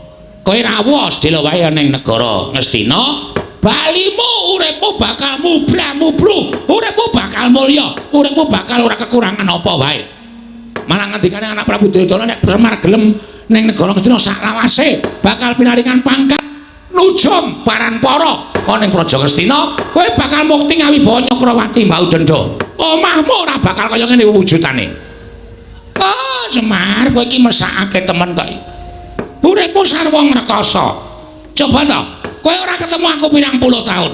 Kowe rawuh sedhela wae ning negara Ngastina, balimu uripmu bakal mubra-mubru, uripmu bakal mulya, uripmu bakal ora kekurangan apa wae. Malah ngendikane anak Prabu Duryudana nek Semar gelem ning negara Ngastina saklawase bakal pinaringan pangkat nujum paranpara ana ning Praja Ngastina, kowe bakal mukti ngawibawa Nyakrawati Mbau Denda. Omahmu ora bakal kaya ngene wujudane. Oh, Semar, kowe iki mesakake temen kok. Uripmu sarwa ngrekasa. Coba to, kowe ora ketemu aku pirang puluh tahun.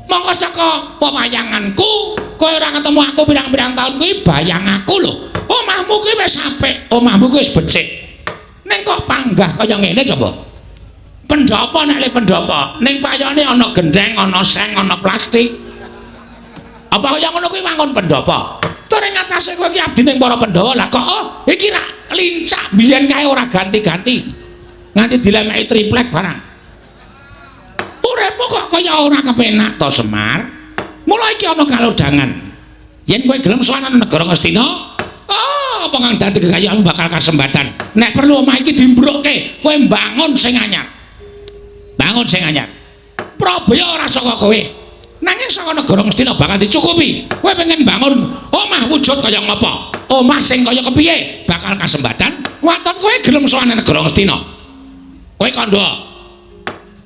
Mongko saka pewayanganku, kowe ora ketemu aku pirang-pirang tahun kuwi bayang aku lho. Omahmu kuwi wis apik, omahmu kuwi wis becik. Ning kok panggah kaya ngene coba? Pendhapa nek le pendhapa, ning payone ana gendheng, ana seng, ana plastik. Apa kaya ngono kuwi wangun pendhapa? Tur ing atase kowe iki abdi ning para Pandhawa. Lah kok oh, iki rak lincak biyen kae ora ganti-ganti. Nganti dilemeki triplek barang. Uripmu kok kaya ora kepenak to Semar? Mula iki ana kalodhangan. Yen kowe gelem sowan nang negara Ngastina, oh, apa kang dadi kekayaanmu bakal kasembatan. Nek perlu omah iki dimbrukke, kowe mbangun sing anyar. Bangun sing anyar. Prabaya ora saka kowe. Nanging saka negara Ngastina bakal dicukupi. Kowe pengen bangun omah wujud kaya ngapa? Omah sing kaya kepiye bakal kasembatan. Waton kowe gelem sowan nang negara Ngastina. Kowe kandha.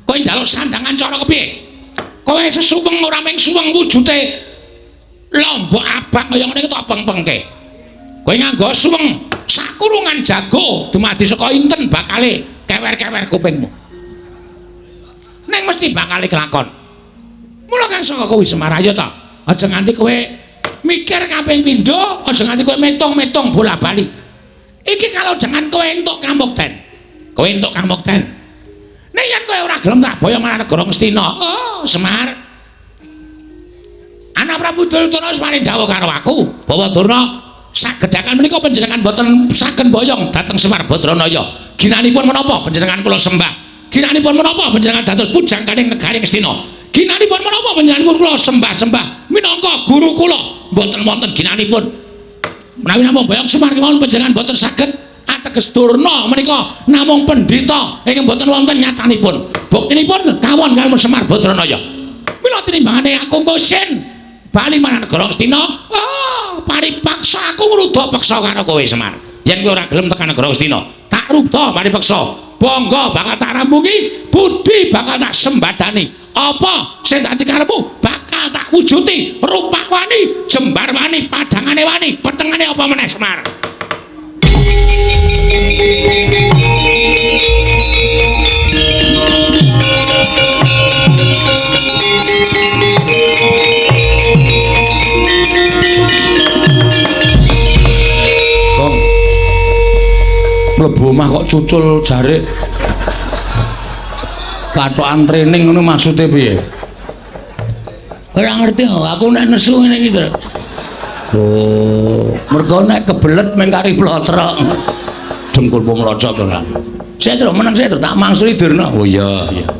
Kowe njaluk sandangan cara kepiye? Kowe sesuweng ora mung suweng wujude lombok abang kaya ngene iki tak peng-pengke. Kowe nganggo suweng sakurungan jago dumadi saka inten bakale kewer-kewer kupingmu. Neng mesti bakale kelakon. Mula kang saka kuwi Semar ayo ta. Aja nganti kowe mikir kaping pindho, aja nganti kowe metung-metung bola-bali. Iki kalau jangan kowe entuk kamukten. Kowe entuk kamukten. Nek yen kowe ora gelem tak boyong marang negara Ngastina. Oh, Semar. Anak Prabu Duryudana wis paring dawuh karo aku, Bawa Durna sagedhakan menika panjenengan boten saged boyong dhateng Semar Badranaya. Ginanipun menapa panjenengan kula sembah? Ginanipun menapa panjenengan dados pujangganing negari Ngastina? Ginanipun menapa panjenengan kula sembah-sembah minangka guru kula? Mboten wonten ginanipun. Menawi namung boyong Semar kemawon panjenengan boten saged ateges Durna menika namung pendhita ingkang boten wonten nyatanipun. Buktinipun kawon kaliyan Semar Badranaya. Mila tinimbangane aku ngkosin bali marang negara Ngastina, oh, paripaksa aku ngruda peksa karo kowe Semar. Yen kowe ora gelem tekan negara Ngastina, tak rubda paripeksa. Bangga bakal tak rampungi, budi bakal tak sembadani. Apa sing dadi karepmu bakal tak wujuti. Rupak wani, jembar wani, padangane wani, petengane apa meneh Semar. Gong. Mlebu omah kok cucul jarik. Kathokan training ngono maksude piye? Ora ngerti aku nek nesu ngene iki, Tru. Oh, mergo nek kebelet meng kari plotrok. Dengkul mlocot ora. Sik Tru, meneng sik Tru, tak mangsuli Durna. Oh iya, iya.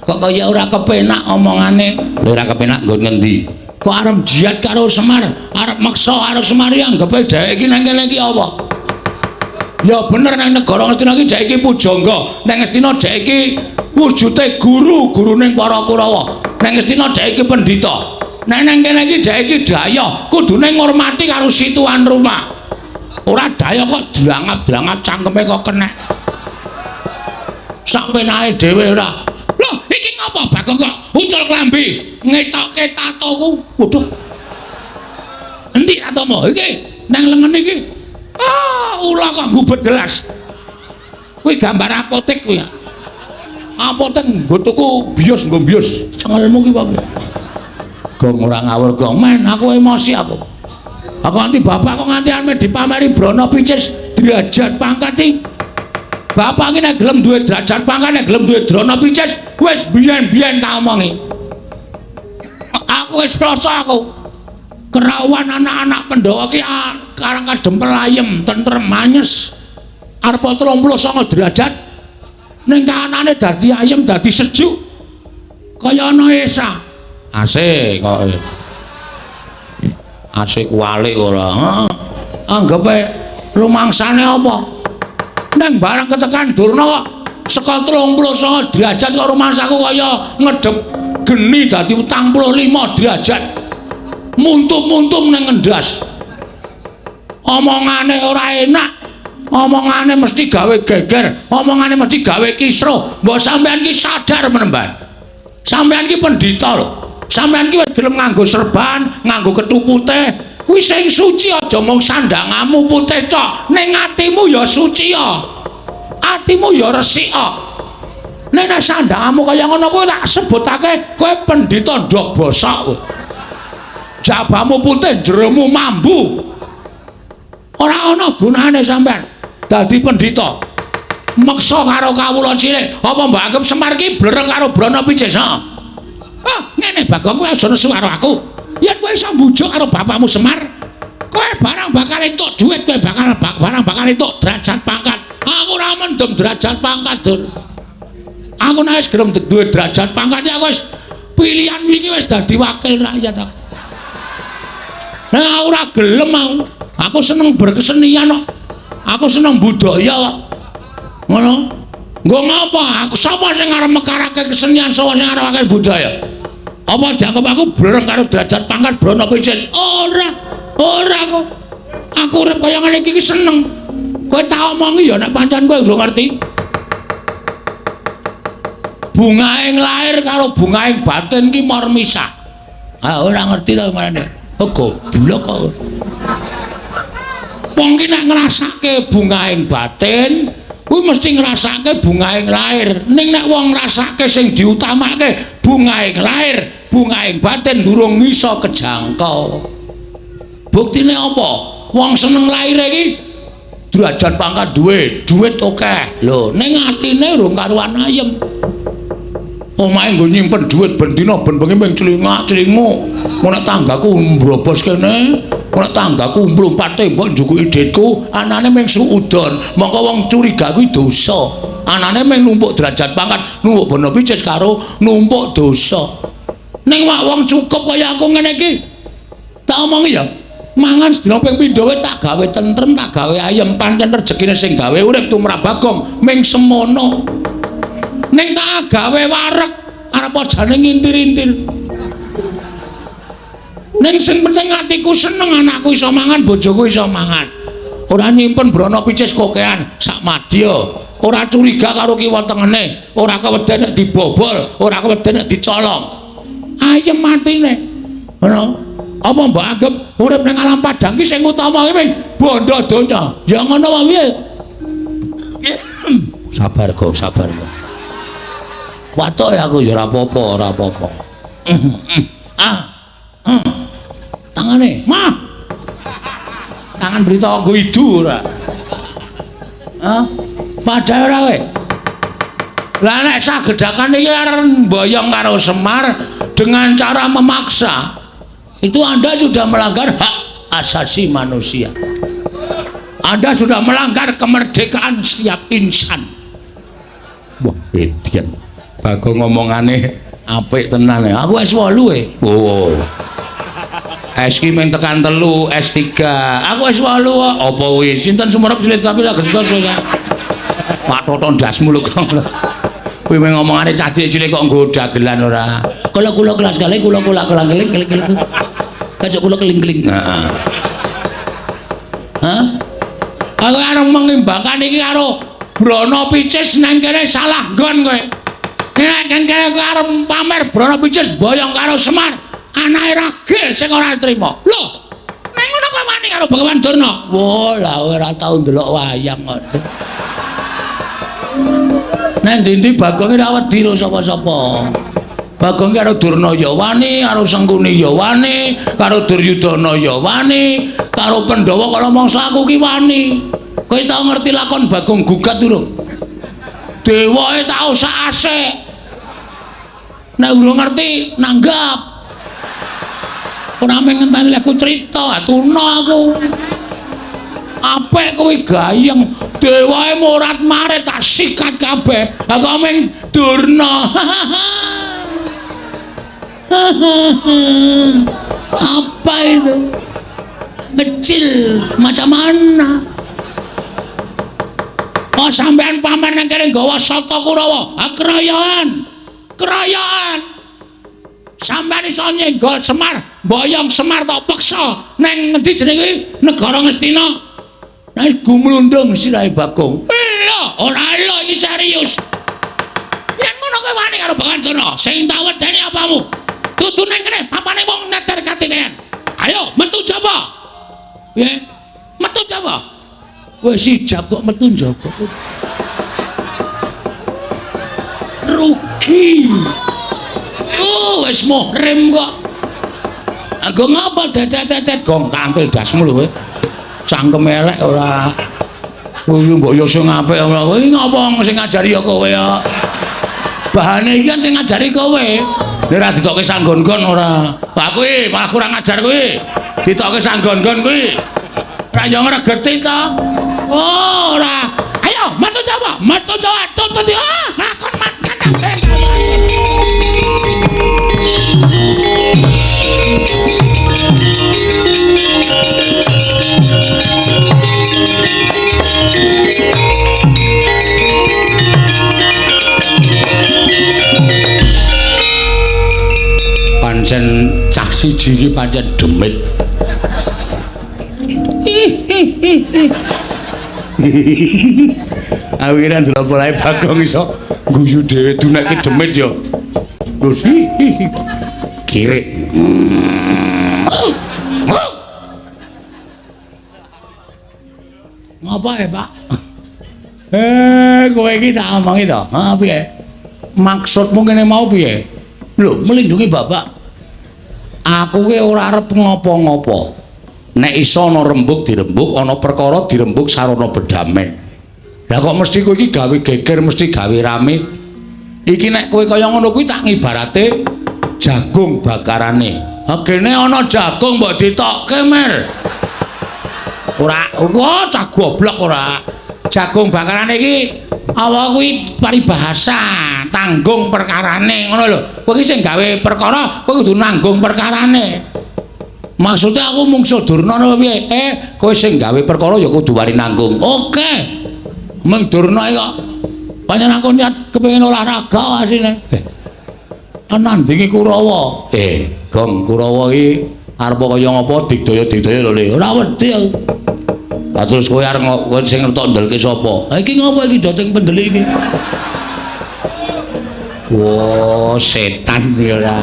Kok kaya ora kepenak omongane? Lho ora kepenak nggon ngendi? Kok arep jihad karo Semar, arep meksa karo Semar anggepe dheweke iki nang kene iki apa? Ya bener nang negara Ngastina iki dhek iki pujangga, nang Ngastina dhek iki wujude guru, gurune para Kurawa. Nang Ngastina dhek iki pendhita. Nek nang kene iki dhek iki daya, kudune ngurmati karo si tuan rumah. Ora daya kok drangap-drangap cangkeme kok kenek. Sak penake dhewe ora. Lho, iki ngapa Bagong kok ucul klambi, ngetokke tatoku. Waduh. Endi tatomu? Iki nang lengen iki. Ah, ula kok ngubet gelas. Kuwi gambar apotek kuwi. Apotek nggo tuku bios nggo bios. Cengelmu ki apa? Gong ora ngawur gong. Men, aku emosi aku. Aku nganti bapak kok nganti ame dipameri Brana Picis derajat pangkat iki. Bapak iki nek gelem duwe derajat pangkat, nek gelem duwe Brana Picis, wis biyen-biyen tak omongi. Aku wis rasa aku. Kerawan anak-anak Pandhawa ki karang kadempel ayem, tentrem, anyes. Arep 39 derajat ning kahanane dadi ayem, dadi sejuk. Kaya ana esa. AC kok. AC kuwalik ora. Heeh. Anggepe rumangsane apa? Nang barang ketekan Durna kok saka 39 derajat kok rumangsaku kaya ngedep geni dadi 45 derajat. Muntum-muntum nang ngendas. Omongane ora enak, omongane mesti gawe geger, omongane mesti gawe kisruh. Mbok sampean ki sadar menemban. Sampean ki pendhita lho. Sampean ki wis gelem nganggo serban, nganggo kethu putih. Kuwi sing suci aja mung sandangamu putih tok, ning atimu ya suci ya. Atimu ya resik ya. Nek nek sandangamu kaya ngono kuwi tak sebutake kowe pendhita ndok bosok kowe. Jabamu putih, jeromu mambu. Ora ana gunane sampean dadi pendhita. Meksa karo kawula cilik, apa mbok anggap Semar ki blereng karo Brana Picis? Ha. Ah, ngene Bagong, kowe aja nesu karo aku. Yen kowe iso mbujuk karo bapakmu Semar, kowe barang bakal entuk dhuwit, kowe bakal barang bakal entuk derajat pangkat. Aku ora mendem derajat pangkat, Dur. Aku nek wis gelem duwe derajat pangkat, aku wis pilihan wingi wis dadi wakil rakyat aku. Nah, ora gelem aku. Aku seneng berkesenian kok. Aku seneng budaya kok. Ngono. Nggo ngapa? Aku sapa sing arep mekarake kesenian, sapa sing arep budaya? Apa dianggap aku blereng karo derajat pangkat Brana Picis? Ora. Ora kok. Aku urip kaya ngene iki seneng. Kowe tak omongi ya nek pancen kowe urung ngerti. Bungaing lahir karo bungaing batin ki mor misah. Ah, ora ngerti to marane. Oh goblok kok. Wong ki nek ngrasake bungaing batin, kuwi mesti ngrasake bungaing lahir. Ning nek wong ngrasake sing diutamake bungaing lahir, bungaing batin durung iso kejangkau. Buktine apa? Wong seneng lahir iki derajat pangkat duwe, duit akeh. Lho, ning atine urung karuan ayem. Omahe nggo nyimpen dhuwit ben dina ben bengi ming clingak-clinguk. Nek tanggaku mbrobos kene, nek tanggaku mlumpat tembok njukuki dhitku, anane ming suudon. Mongko wong curiga kuwi dosa. Anane ming numpuk derajat pangkat, numpuk bono picis karo numpuk dosa. Ning wak wong cukup kaya aku ngene iki. Tak omongi ya, mangan sedina ping pindho wae tak gawe tentrem, tak gawe ayem, pancen rejekine sing gawe urip tumrap Bagong ming semono. Ning tak gawe wareg arep ajane ngintir-intir. Ning sing penting atiku seneng, anakku iso mangan, bojoku iso mangan. Ora nyimpen brana picis kokean sak madya. Ora curiga karo kiwa tengene, ora keweden nek dibobol, ora keweden nek dicolong. Ayem matine. Ngono. Apa mbok anggap urip ning alam padang ki sing utama ki bondo donya? Ya ngono wae piye? Sabar kok, sabar kok. Watuk ya aku ya ora apa-apa, ora apa-apa. Ah. Tangane, mah. Tangan berita nggo idu ora. Hah? Padha ora kowe? Lah nek sagedhakan iki arep mboyong karo Semar dengan cara memaksa, itu Anda sudah melanggar hak asasi manusia. Anda sudah melanggar kemerdekaan setiap insan. Wah, edian. Bagong ngomongane apik tenan ya. Aku S8 e. Oh. S ki mung tekan 3, S3. Aku S8 kok. Apa kuwi? Sinten sumerep silit sapi lak gesos kowe. Pak Toton ndasmu lho kok. Kuwi mung ngomongane cah cilik kok nggo dagelan ora. Kula kula kelas kali kula kula kelang keling keling keling. Kacuk kula keling-keling. Heeh. Hah? Aku arep mengimbangkan iki karo Brana Picis nang kene salah nggon kowe. Nek kene kowe arep pamer Brana Picis boyong karo Semar, anake ragil sing ora trima. Lho, nek ngono kowe wani karo Begawan Durna? Wah, lah ora tau ndelok wayang kok. Nek ndi-ndi Bagong ora wedi karo sapa-sapa. Bagong karo Durna ya wani, karo Sengkuni ya wani, karo Duryudana ya wani, karo Pandhawa kala mangsa aku ki wani. Kowe wis tau ngerti lakon Bagong gugat durung? Dewae tau sak asik. Nek urung ngerti nanggap. Ora mung ngenteni aku crita, atuna aku. Apik kuwi gayeng, dewae morat-marit tak sikat kabeh. Lah kok mung Durna. Apa itu? Kecil macam mana? Oh sampean paman nang kene nggawa sata Kurawa. Ah kerayaan. Kerayaan. Sampean iso nyenggol Semar, mboyong Semar tok peksa nang ngendi jenenge kuwi? Negara Ngastina. Nek gumlundung sirahe Bagong. Lho, ora lho iki serius. Yen ngono kowe wani karo Begawan Durna, sing tak wedeni apamu? Dudu nang kene papane wong neter katiten. Ayo metu jaba. Piye? Metu jaba. Wis ijab kok metu njaba. Rugi. Oh, wis muhrim kok. Anggo ngapa dedet-dedet gong kantil dasmu lho kowe. Cangkem elek ora. Kuwi mbok yo sing apik ora. Kowe ngapa sing ngajari ya kowe ya. Bahane iki kan sing ngajari kowe. Nek ora ditokke sanggon-gon ora. Lah kuwi malah kurang ajar kuwi. Ditokke sanggon-gon kuwi. Ora yo ngregeti to. Oh, ora. Ayo metu coba, metu coba tuntut ah, lakon makan kabeh. Pancen cah siji iki pancen demit. Aku kira ndelok polahe Bagong iso guyu dhewe duneke demit ya. Terus kirik. Ngapa ya, Pak? Kowe iki tak omongi to. Ha piye? Maksudmu kene mau piye? Lho, melindungi bapak. Aku ki ora arep ngopo-ngopo. Nek iso ana rembug dirembug, ana perkara dirembug sarana bedameng. Lah kok mesti kowe iki gawe geger, mesti gawe rame. Iki nek kowe kaya ngono kuwi tak ngibarate jagung bakarane. Ha kene ana jagung mbok ditokke, Mer. Ora, wah cah goblok ora. Jagung bakarane iki apa kuwi paribahasa, tanggung perkarane ngono lho. Kowe iki sing gawe perkara, kowe kudu nanggung perkarane. Maksudnya aku mungsuh Durna apa piye? Kowe sing gawe perkara ya kudu wani nanggung. Oke. Mung Durna iki kok pancen aku niat kepengin olahraga asine. Nandingi Kurawa. Gong Kurawa iki arep kaya ngapa digdaya-digdaya lho Le. Ora wedi aku. Lah terus kowe arep kowe sing ngertok ndelke sapa? Ha iki ngopo iki doteng pendeli iki? Wah, setan ya ora.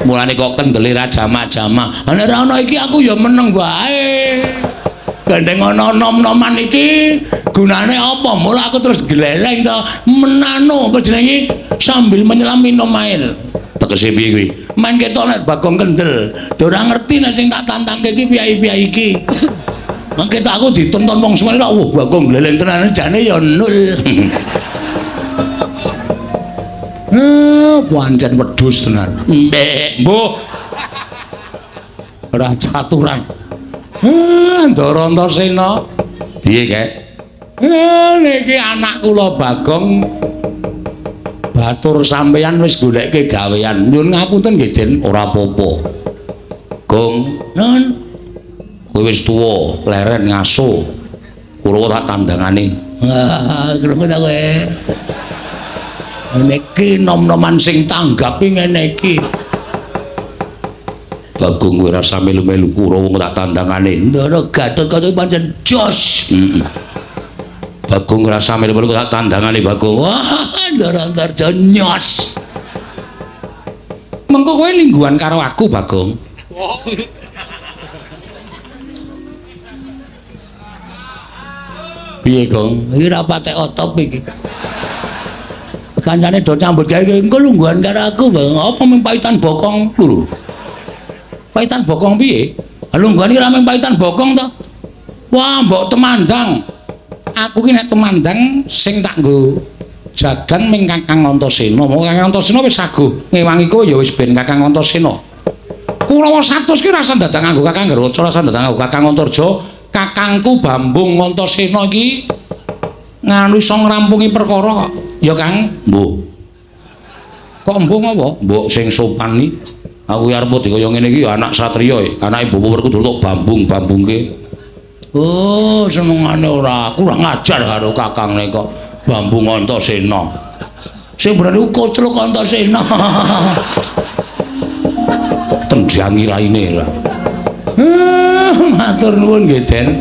Mulane kok kendele ra jamak-jamak. Ha nek ora ana iki aku ya meneng wae. Gandeng ana nom-noman iki gunane apa? Mula aku terus gleleng to menano apa jenenge sambil menyelam minum air. Tegese piye kuwi? Men ketok nek Bagong kendel. Ora ngerti nek sing tak tantangke iki piye-piye iki. Mengke tak aku ditonton wong semene wah Bagong gleleng tenan jane ya nul. Pancen wedhus tenan. Mbek, mbuh. Ora caturan. Ndara Antasena. Piye, Kek? Niki anak kula Bagong batur sampeyan wis goleke gawean. Nyuwun ngapunten nggih, Den, ora apa-apa. Gong, nun. Kowe wis tuwa, leren ngaso. Kula tak tandangane. Ah, krungu ta kowe? Niki nom-noman sing tanggapi ngene iki. Bagong kowe rasa melu-melu Kurawa tak tandangane. Ndara Gatotkaca pancen jos. Heeh. Bagong rasa melu-melu tak tandangane Bagong. Wah, Ndara Antarja nyos. Mengko kowe lingguhan karo aku, Bagong. Piye, Gong? Iki ora patek otop iki. Kancane do nyambut gawe engko lungguhan karo aku, Bang. Apa mung paitan bokong lho. Paitan bokong piye? Lungguhan iki ora mung paitan bokong to. Wah, mbok temandang. Aku ki nek temandang sing tak nggo jagan ming Kakang Antasena. Moko Kakang Antasena wis saguh ngewangi kowe ya wis ben Kakang Antasena. Kurawa 100 ki rasa dadak nganggo Kakang Garuca, rasa dadak nganggo Kakang Antarja. Kakangku Bambung Antasena iki nganu iso ngrampungi perkara kok. Ya Kang, mbuh. Kok mbuh apa? Mbok sing sopan iki. Aku arep dikaya ngene iki ya anak satriya, anake Bapak Werkudara tok bambung-bambungke. Oh, senengane ora kurang ajar karo kakangne kok Bambung Antasena. Sing bener iku kocluk Antasena. Tendhangi raine lah. Matur nuwun nggih, Den.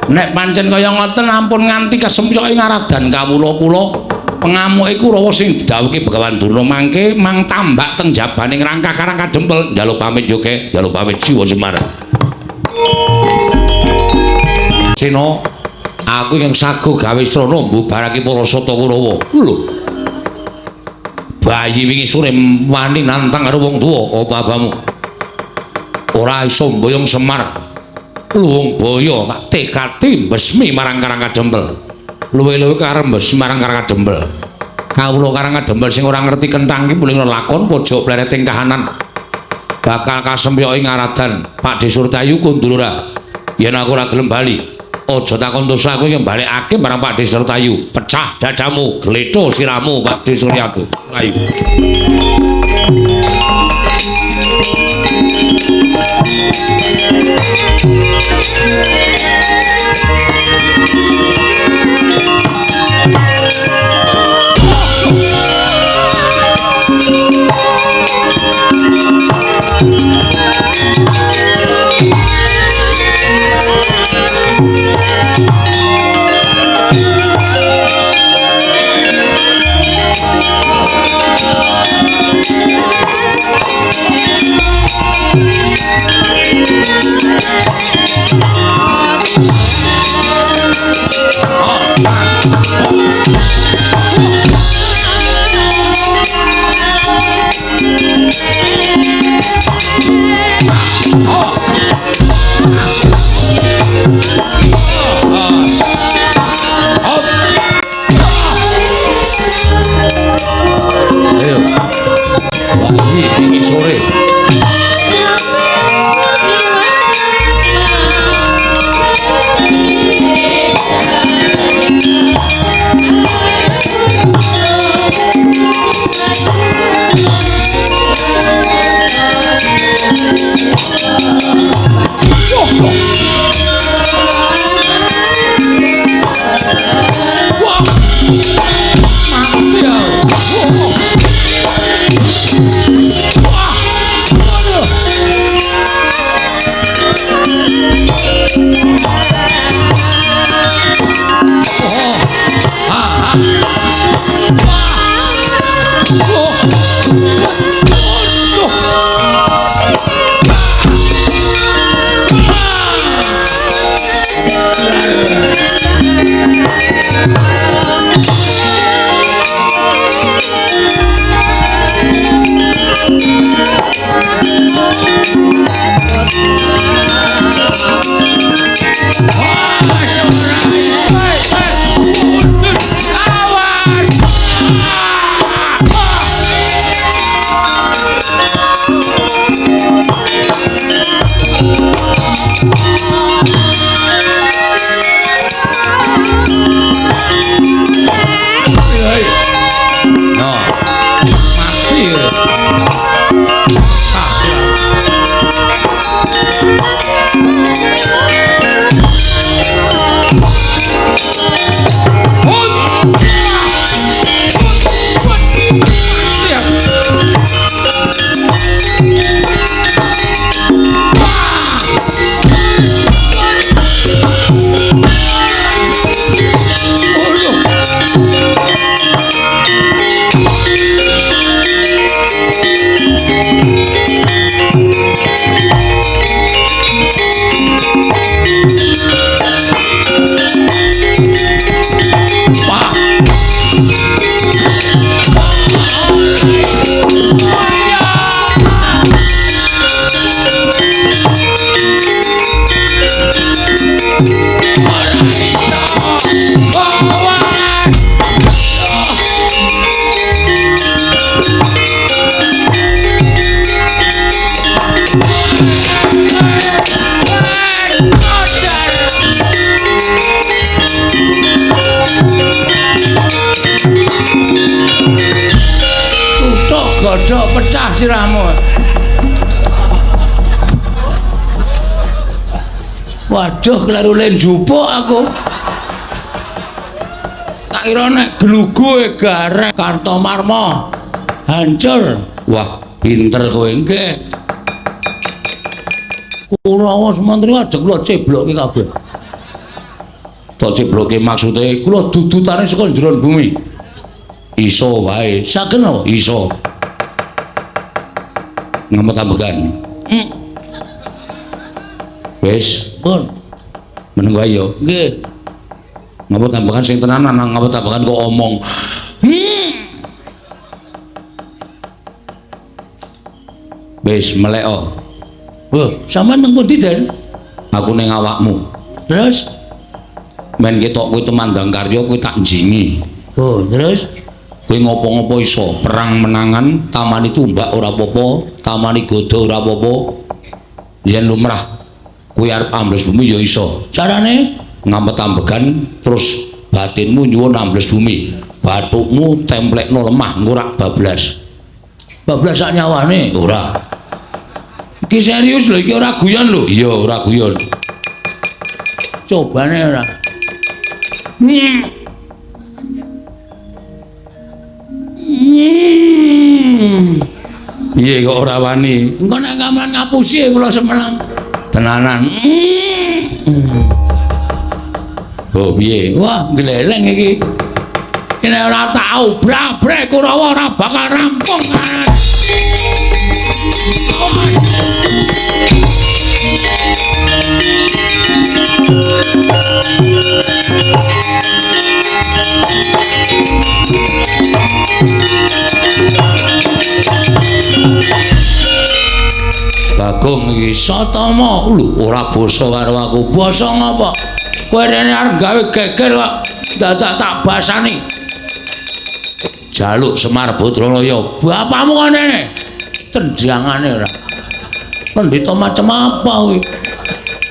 Nek pancen kaya ngoten ampun nganti kesempyoke ngaradan kawula kula. Pengamuke Kurawa sing didhawuhke Begawan Durna mangke mang tambak teng jabaning rangkah Karang Kadempel. Njaluk pamit yo, Kek. Njaluk pamit Siwa Semar. Sena, aku ingkang saguh gawe srana mbubarake para sata Kurawa. Lho. Bayi wingi sore wani nantang karo wong tuwa, apa abamu? Ora iso mboyong Semar. Luwung boyo tak tekati mbesmi marang Karang Kadempel. Luwe-luwe karep mbesmi marang Karang Kadempel. Kawula Karang Kadempel sing ora ngerti kenthang iki muling lakon pojok plereting kahanan. Bakal kasempyoke ngaradan Pak De Surtayu kundulura. Yen aku ora gelem bali, aja takon dosa aku yen balekake marang Pak De Surtayu. Pecah dadamu, gletho siramu Pak De Suryatu. Ayo. Ayo. Bayi wingi sore. Wah. Mati ya. Wah. Bledok pecah sirahmu. Waduh, kleru le njupuk aku. Tak kira nek glugu gareng Kartomarma hancur. Wah, pinter kowe nggih. Kurawa Sumantri ajeng kula ceblokke kabeh. Tak ceblokke maksude kula dudutane saka jero bumi. Iso wae. Saged napa? Iso. Ngemet ambekan. Wis, pun. Meneng wae ya. Nggih. Ngapa tambahan sing tenanan, ngapa tambahan kok omong. Wis melek oh. Wah, sampean teng pundi, Den? Aku ning awakmu. Terus men ketok kowe tumandang karya kowe tak njingi. Oh, terus kowe ngopo-ngopo iso, perang menangan, tamani tumbak ora apa-apa, tamani goda ora apa-apa. Yen lumrah kowe arep ambles bumi ya iso. Carane ngamet ambegan terus batinmu nyuwun ambles bumi, bathukmu templekno lemah ngurak bablas. Bablas sak nyawane? Ora. Iki serius lho, iki ora guyon lho. Iya, ora guyon. Cobane ora. Piye kok ora wani? Engko nek gamelan ngapusi kula semeneng. Tenanan. Oh piye? Wah, gleleng iki. Ini ora tau brabrek Kurawa ora bakal rampung. Bagong iki Satama lho ora basa karo aku. Basa ngapa? Kowe rene arep gawe geger kok dadak tak basani. Jaluk Semar Badranaya. Bapakmu kene. Tendangane ora. Pendhita macem apa kuwi?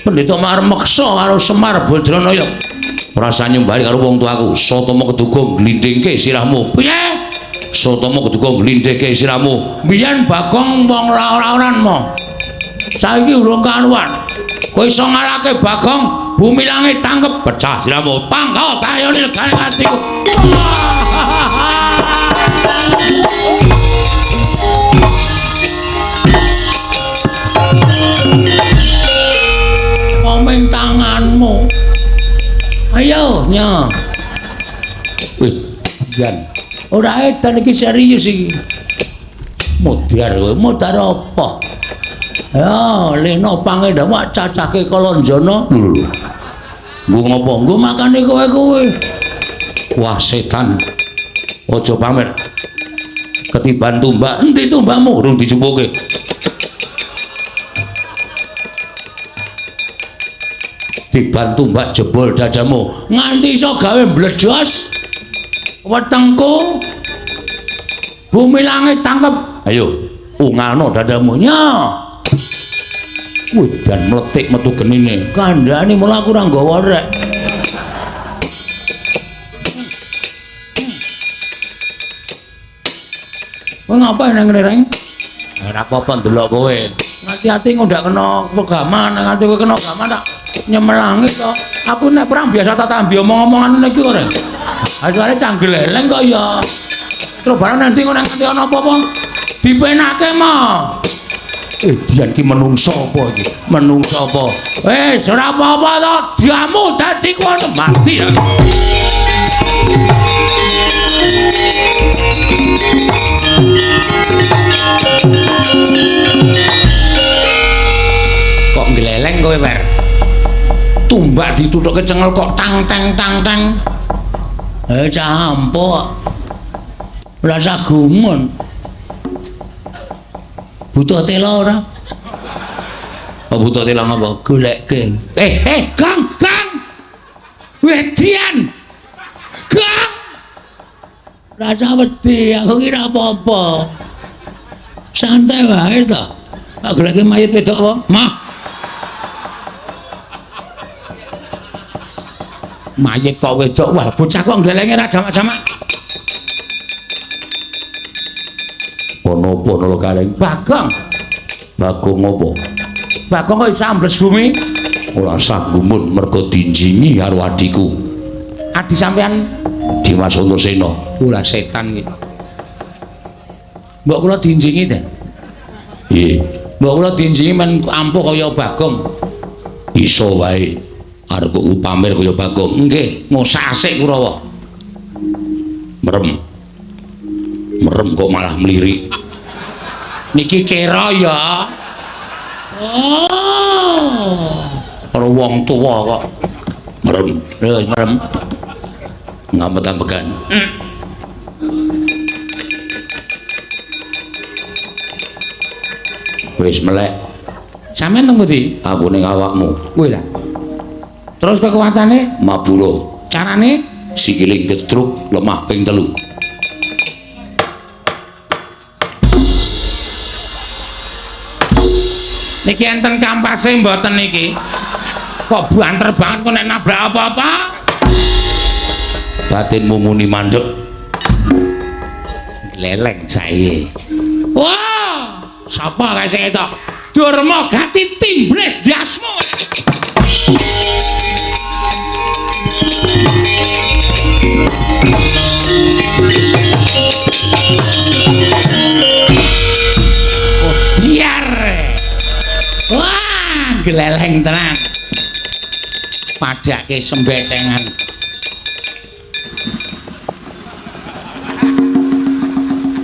Pendhita marep meksa karo Semar Badranaya. Ora usah nyumbari karo wong tuaku. Satama keduga glindhingke sirahmu. Piye? Satama keduga glindhingke sirahmu. Biyen Bagong wong ora-oran mo. Saiki urung karuan. Kowe iso ngalahke Bagong, bumi langit tangkep pecah sirahmu. Pangkal tayone legane atiku. Komeng tanganmu. Ayo, nya. Wih, jan. Ora edan iki serius iki. Modar kowe, modar apa? Ya, leno pangendawa cacake Kalanjana. Lho. Nggo ngopo? Nggo makane kowe-kowe. Wah, setan. Aja pamer. Ketiban tumbak, endi tumbakmu? Urung dijupuke. Tiban tumbak jebol dadamu. Nganti iso gawe mbledos wetengku. Bumi langit tangkep. Ayo, ungalno dadamu. Nya. Wih, dan meletik metu genine. Kandhane mula aku ora nggawa rek. Kowe ngapain nang ngene, Reng? Ora apa-apa ndelok kowe. Hati-hati engko ndak kena pegaman, nganti kowe kena gaman tak nyemelangi to. Aku nek perang biasa tak tambi omong-omongan ngene iki kok, Reng. Ha soalé canggeleleng kok ya. Terus barang nanti engko nang nganti ana apa-apa dipenake mah. Dian ki menungso apa iki? Menungso apa? Wis ora apa-apa to, diamu dadi kono mati. Kok ngleleng kowe, Wer? Tumbak dituthuke cengel kok tang tang tang tang. Cah ampuk. Ora usah gumun. Butuh tela ora? Oh, butuh tela ngapa? Goleke. Gang, gang. Wedian. Gang. Rasa wedi, aku kira apa-apa. Santai wae to. Tak goleke mayit wedok apa? Mah. Mayit kok wedok, wah bocah kok nglelenge ra jamak-jamak. Ana apa Nala Gareng? Bagong. Bagong apa? Bagong kok iso ambles bumi? Ora sah gumun mergo dinjingi karo adhiku. Adi sampean Dimas Antasena. Ora setan iki. Mbok kula dinjingi ta? Nggih. Mbok kula dinjingi men ampuh kaya Bagong. Iso wae. Arep kok pamer kaya Bagong. Nggih, ngosak asik Kurawa. Merem. Merem kok malah mlirik. Niki kira ya. Oh. Karo wong tuwa kok merem. Lho, merem. Ngamet-ambekan. Wis melek. Sampeyan teng pundi? Aku ning awakmu. Kuwi lah. Terus kekuatane? Mabura. Carane? Sikile gedruk lemah ping 3. Niki enten kampase mboten niki? Kok banter banget kok nek nabrak apa-apa? Batinmu muni mandek. Gleleng sae. Wah, sapa kae sing etok? Durma gati timbres ndasmu. Oh, biar. Wah, gleleng tenan. Padake sembecengan.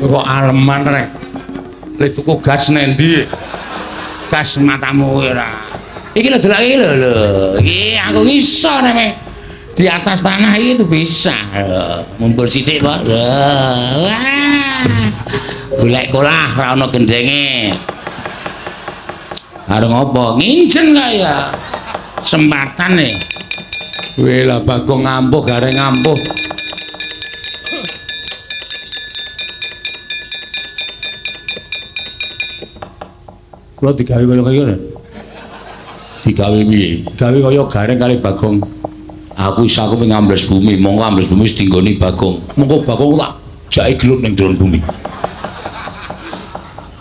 Kok aleman rek. Le tuku gas nendi? Gas matamu ora. Iki lho delok iki lho lho. Iki aku iso nek di atas tanah iki itu bisa. Mumpul sithik, Pak. Wah. Golek kolah ra ono gendenge. Arep ngopo? Nginjen kaya sempatan nih. Weh lah Bagong ngampuh gareng ngampuh. Kula digawe kaya ngene. Digawe piye? Gawe kaya gareng kali Bagong. Aku iso aku ngambles bumi, mongko ambles bumi wis dinggoni Bagong. Mongko Bagong tak jake gelut ning jero bumi.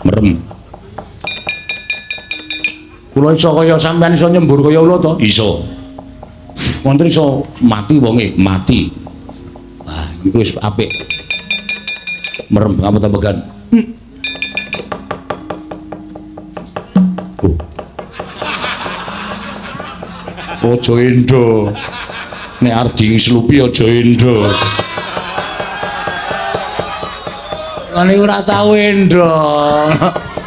Merem. Kula iso kaya sampean iso nyembur kaya ula to? Iso. Wonten iso mati wonge, mati. Wah, iku wis apik. Merem ngamet-amegan. Oh. Aja endo. Nek arep dingslupi aja endo. Lah niku ora tau endo.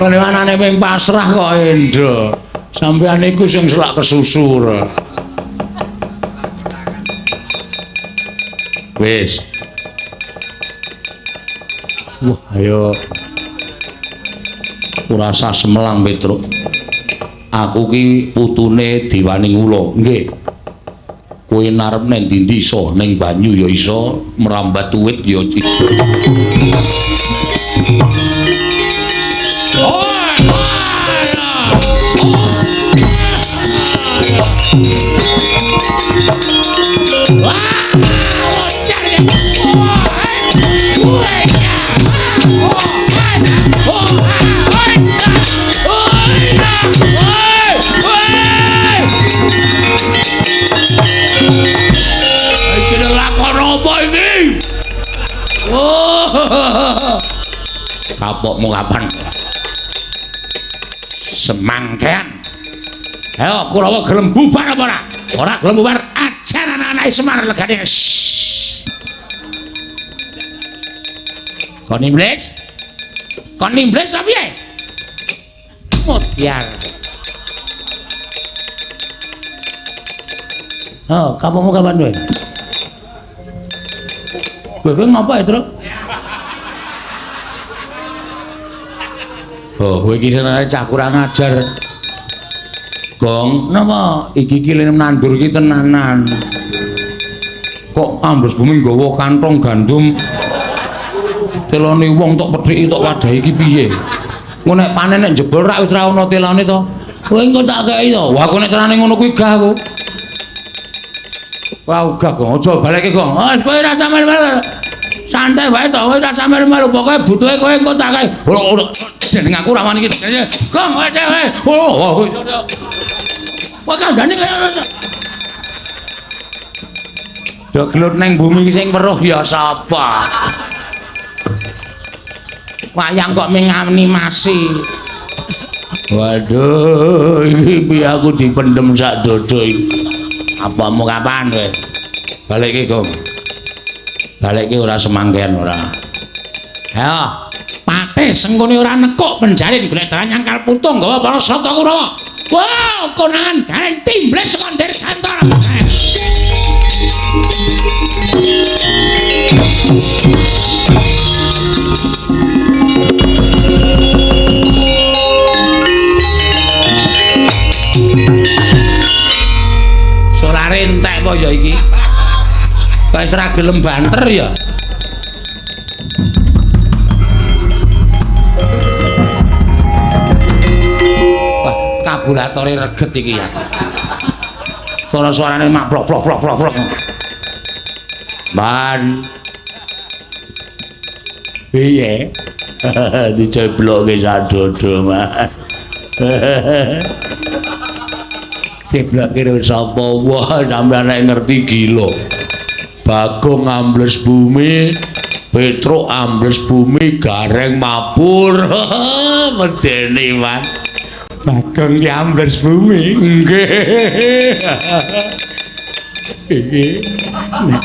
Lah anane ping pasrah kok endo. Sampeyan niku sing selak kesusu. Wis. Wah, ayo. Ora usah semelang, Petruk. Aku ki putune Dewaning Ula. Nggih. Kowe narep nang ndi iso, ning banyu ya iso, merambat uwit ya iso. Iki lakon apa iki? Oh. Kapokmu kapan? Semangkean. Ayo Kurawa gelem bubar apa ora? Ora gelem bubar, ajar anak-anake Semar legane. Kon iblis? Kon iblis apa piye? Modyar. Oh, kapokmu kapan kowe? Kowe ngapa ya, Truk? Oh, kowe iki senengane cah kurang ajar. Gong, napa iki iki nandur iki tenanan. Kok ambles bumi nggawa kantong gandum. Telone wong tok pedhiki tok wadahi iki piye? Engko nek panen nek jebol rak wis ra ono telone to. Kowe engko tak kei to. Wah, aku nek carane ngono kuwi gah aku. Wah, gah Gong, aja balekke Gong. Oh, kowe ora sampean. Santai wae to, kowe tak sampeyan melu pokoke butuhe kowe engko tak kae. Jeneng aku rawan iki. Gong kowe kowe. Oh, kowe kandhane kaya ngono. Do gelut neng bumi sing weruh ya sapa? Wayang kok ming animasi. Waduh, iki piye aku dipendhem sak dodo iki. Apamu kapan kowe? Balik iki, Gong. Balik iki ora semangkean ora. Ayo, Patih Sengkuni ora nekuk penjalin golek dalan nyangkal putung gawa para Sata Kurawa. Wah, konangan gareng timbles saka Dirgantara. Solare entek apa ya iki? Kok wis ora gelem banter ya? Wah, kabulatore reget iki ya. Suara-suarane mak plok plok plok plok plok. Man. Piye? Diceblokke sadodo, Man. Ceblokke karo sapa? Wah, sampeyan nek ngerti gila. Bagong ambles bumi, Petruk ambles bumi, Gareng mabur. Medeni, Man. Bagong ki ambles bumi. Nggih. Iki nek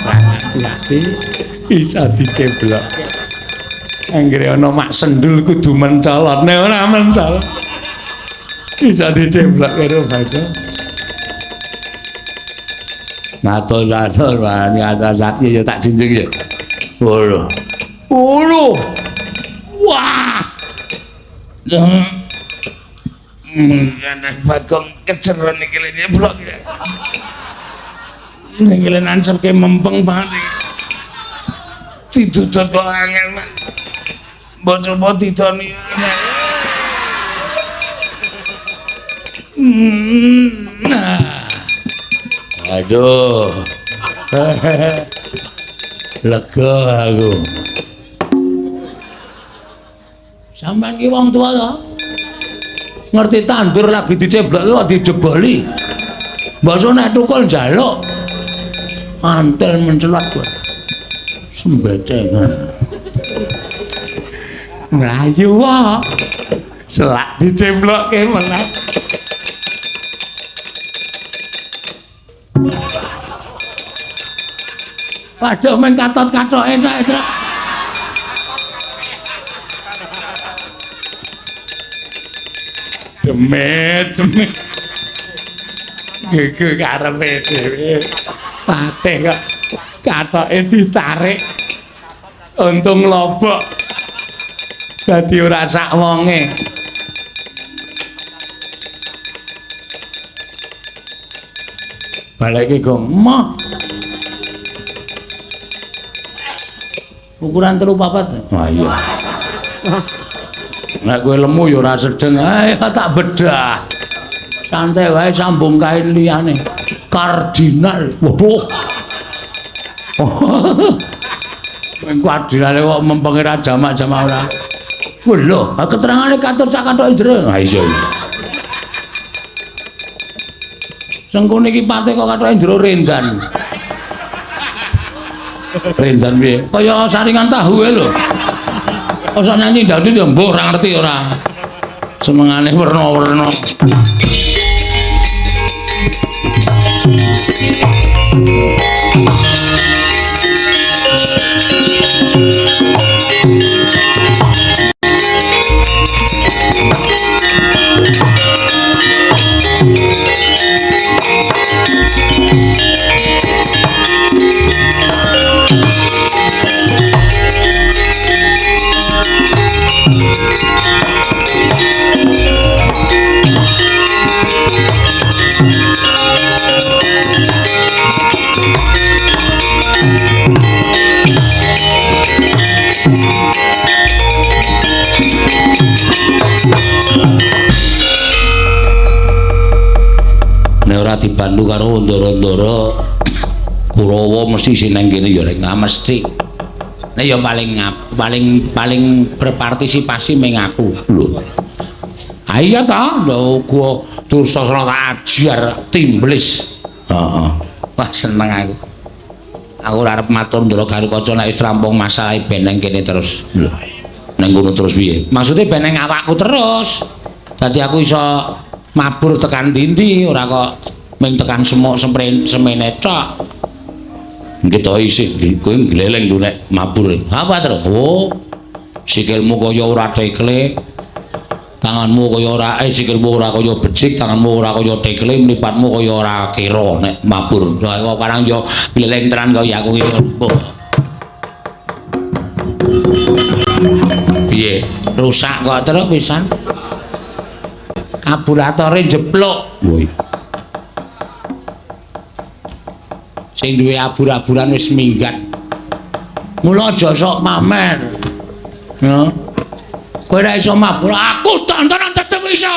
ati iso diceblokke. Anggere ana mak sendul kudu mencolot, nek ora mencolot iso diceblok karo Bagong. Ngatur-ngatur, ngatur-ngatur ya tak jinjing ya. Waduh. Waduh. Wah. Bagong keceron iki lene blok. Ning lene nancepke mempeng banget iki. Didudut kok angel, Mas. Mbok coba didoni. Nah. Aduh. Lega aku. Sampeyan ki wong tua to? Ngerti tandur lagi diceblok kok dijeboli. Mbok nek tukul njaluk. Antel mencelat kowe. Sembecengan. Mlayu wae. Selak diceblokke meneh. Waduh men katot-katoke sak truk. Demit, demit. Gege karepe dhewe. Patih kok katoke ditarik. Untung lobok. Dadi ora sak wonge. Baleke gong. Moh. Ukuran 3 4. Wah iya. Nek kowe lemu ya ora sedeng. Ayo tak bedah. Santai wae sambung kain liyane. Kardinal. Waduh. Kardinale kok mempenge ra jamak-jamak ora. Wah lho, keterangane katur sak kathoke jero. Ha iya. Sengkuni iki pate kok kathoke jero rendan. Rendan piye? Kaya saringan tahu e lho. Ora nyanyi dangdut ya mbuh ora ngerti ora. Senengane werna-werna. Nek ora dibantu karo ndara-ndara Kurawa mesti sing nang kene ya rek mesti. Nek ya paling berpartisipasi ming aku. Lho. Ha iya ta, lho gua Dursasana tak ajar timblis. Heeh. Wah seneng aku. Aku ora arep matur Ndara Garukaca nek wis rampung masalahe ben nang kene terus. Lho. Nang kono terus piye? Maksude ben nang awakku terus. Dadi aku iso mabur tekan ndi-ndi, ora kok ming tekan semok semene tok. Nggih to isih kowe gleleng lho nek mabur. Apa terus? Oh. Sikilmu kaya ora tekle. Tanganmu kaya ora sikilmu ora kaya becik, tanganmu ora kaya tekle, mripatmu kaya ora kira nek mabur. Lah kok karang yo gleleng tenan kaya aku iki. Oh. Piye? Rusak kok terus pisan. Karburatore jeplok. Woi. Sing duwe abur-aburan wis minggat. Mula aja sok pamer. Ya. Kowe ora iso mabur, aku tontonan tetep iso.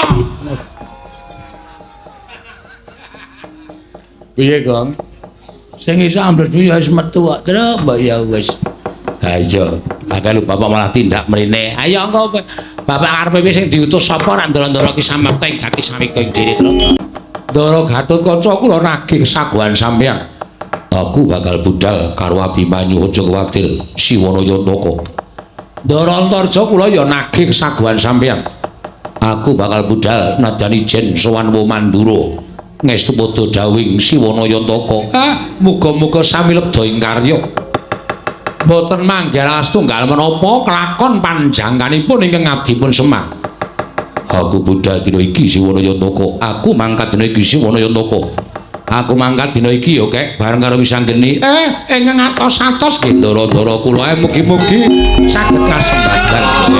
Piye, Gong? Sing iso ambles duwe ya wis metu kok, Truk, mbok ya wis. Ha iya, akeh lho bapak malah tindak mrene. Ayo engko bapak karepe piye sing diutus sapa rak ndara-ndara ki samekta ing gati sawika ing dhewe, Truk. Ndara Gatotkaca kula nagih kesaguhan sampeyan. Aku bakal budal karo Abimanyu, aja kuwatir, Siwana Yantaka. Ndara Antarja kula ya nagih kesaguhan sampeyan. Aku bakal budal nadyan ijen sowan Womandura. Ngestu padha dawuhing Siwana Yantaka. Ah, muga-muga sami lebda ing karya. Mboten manggih astunggal menapa kelakon panjangkanipun ingkang abdipun Semar. Aku budal dina iki Siwana Yantaka. Aku mangkat dina iki Siwana Yantaka. Aku mangkat dina iki ya kek bareng karo Wisanggeni. Ingkang atos-atos nggih ndara-ndara kula mugi-mugi saged kasembadan.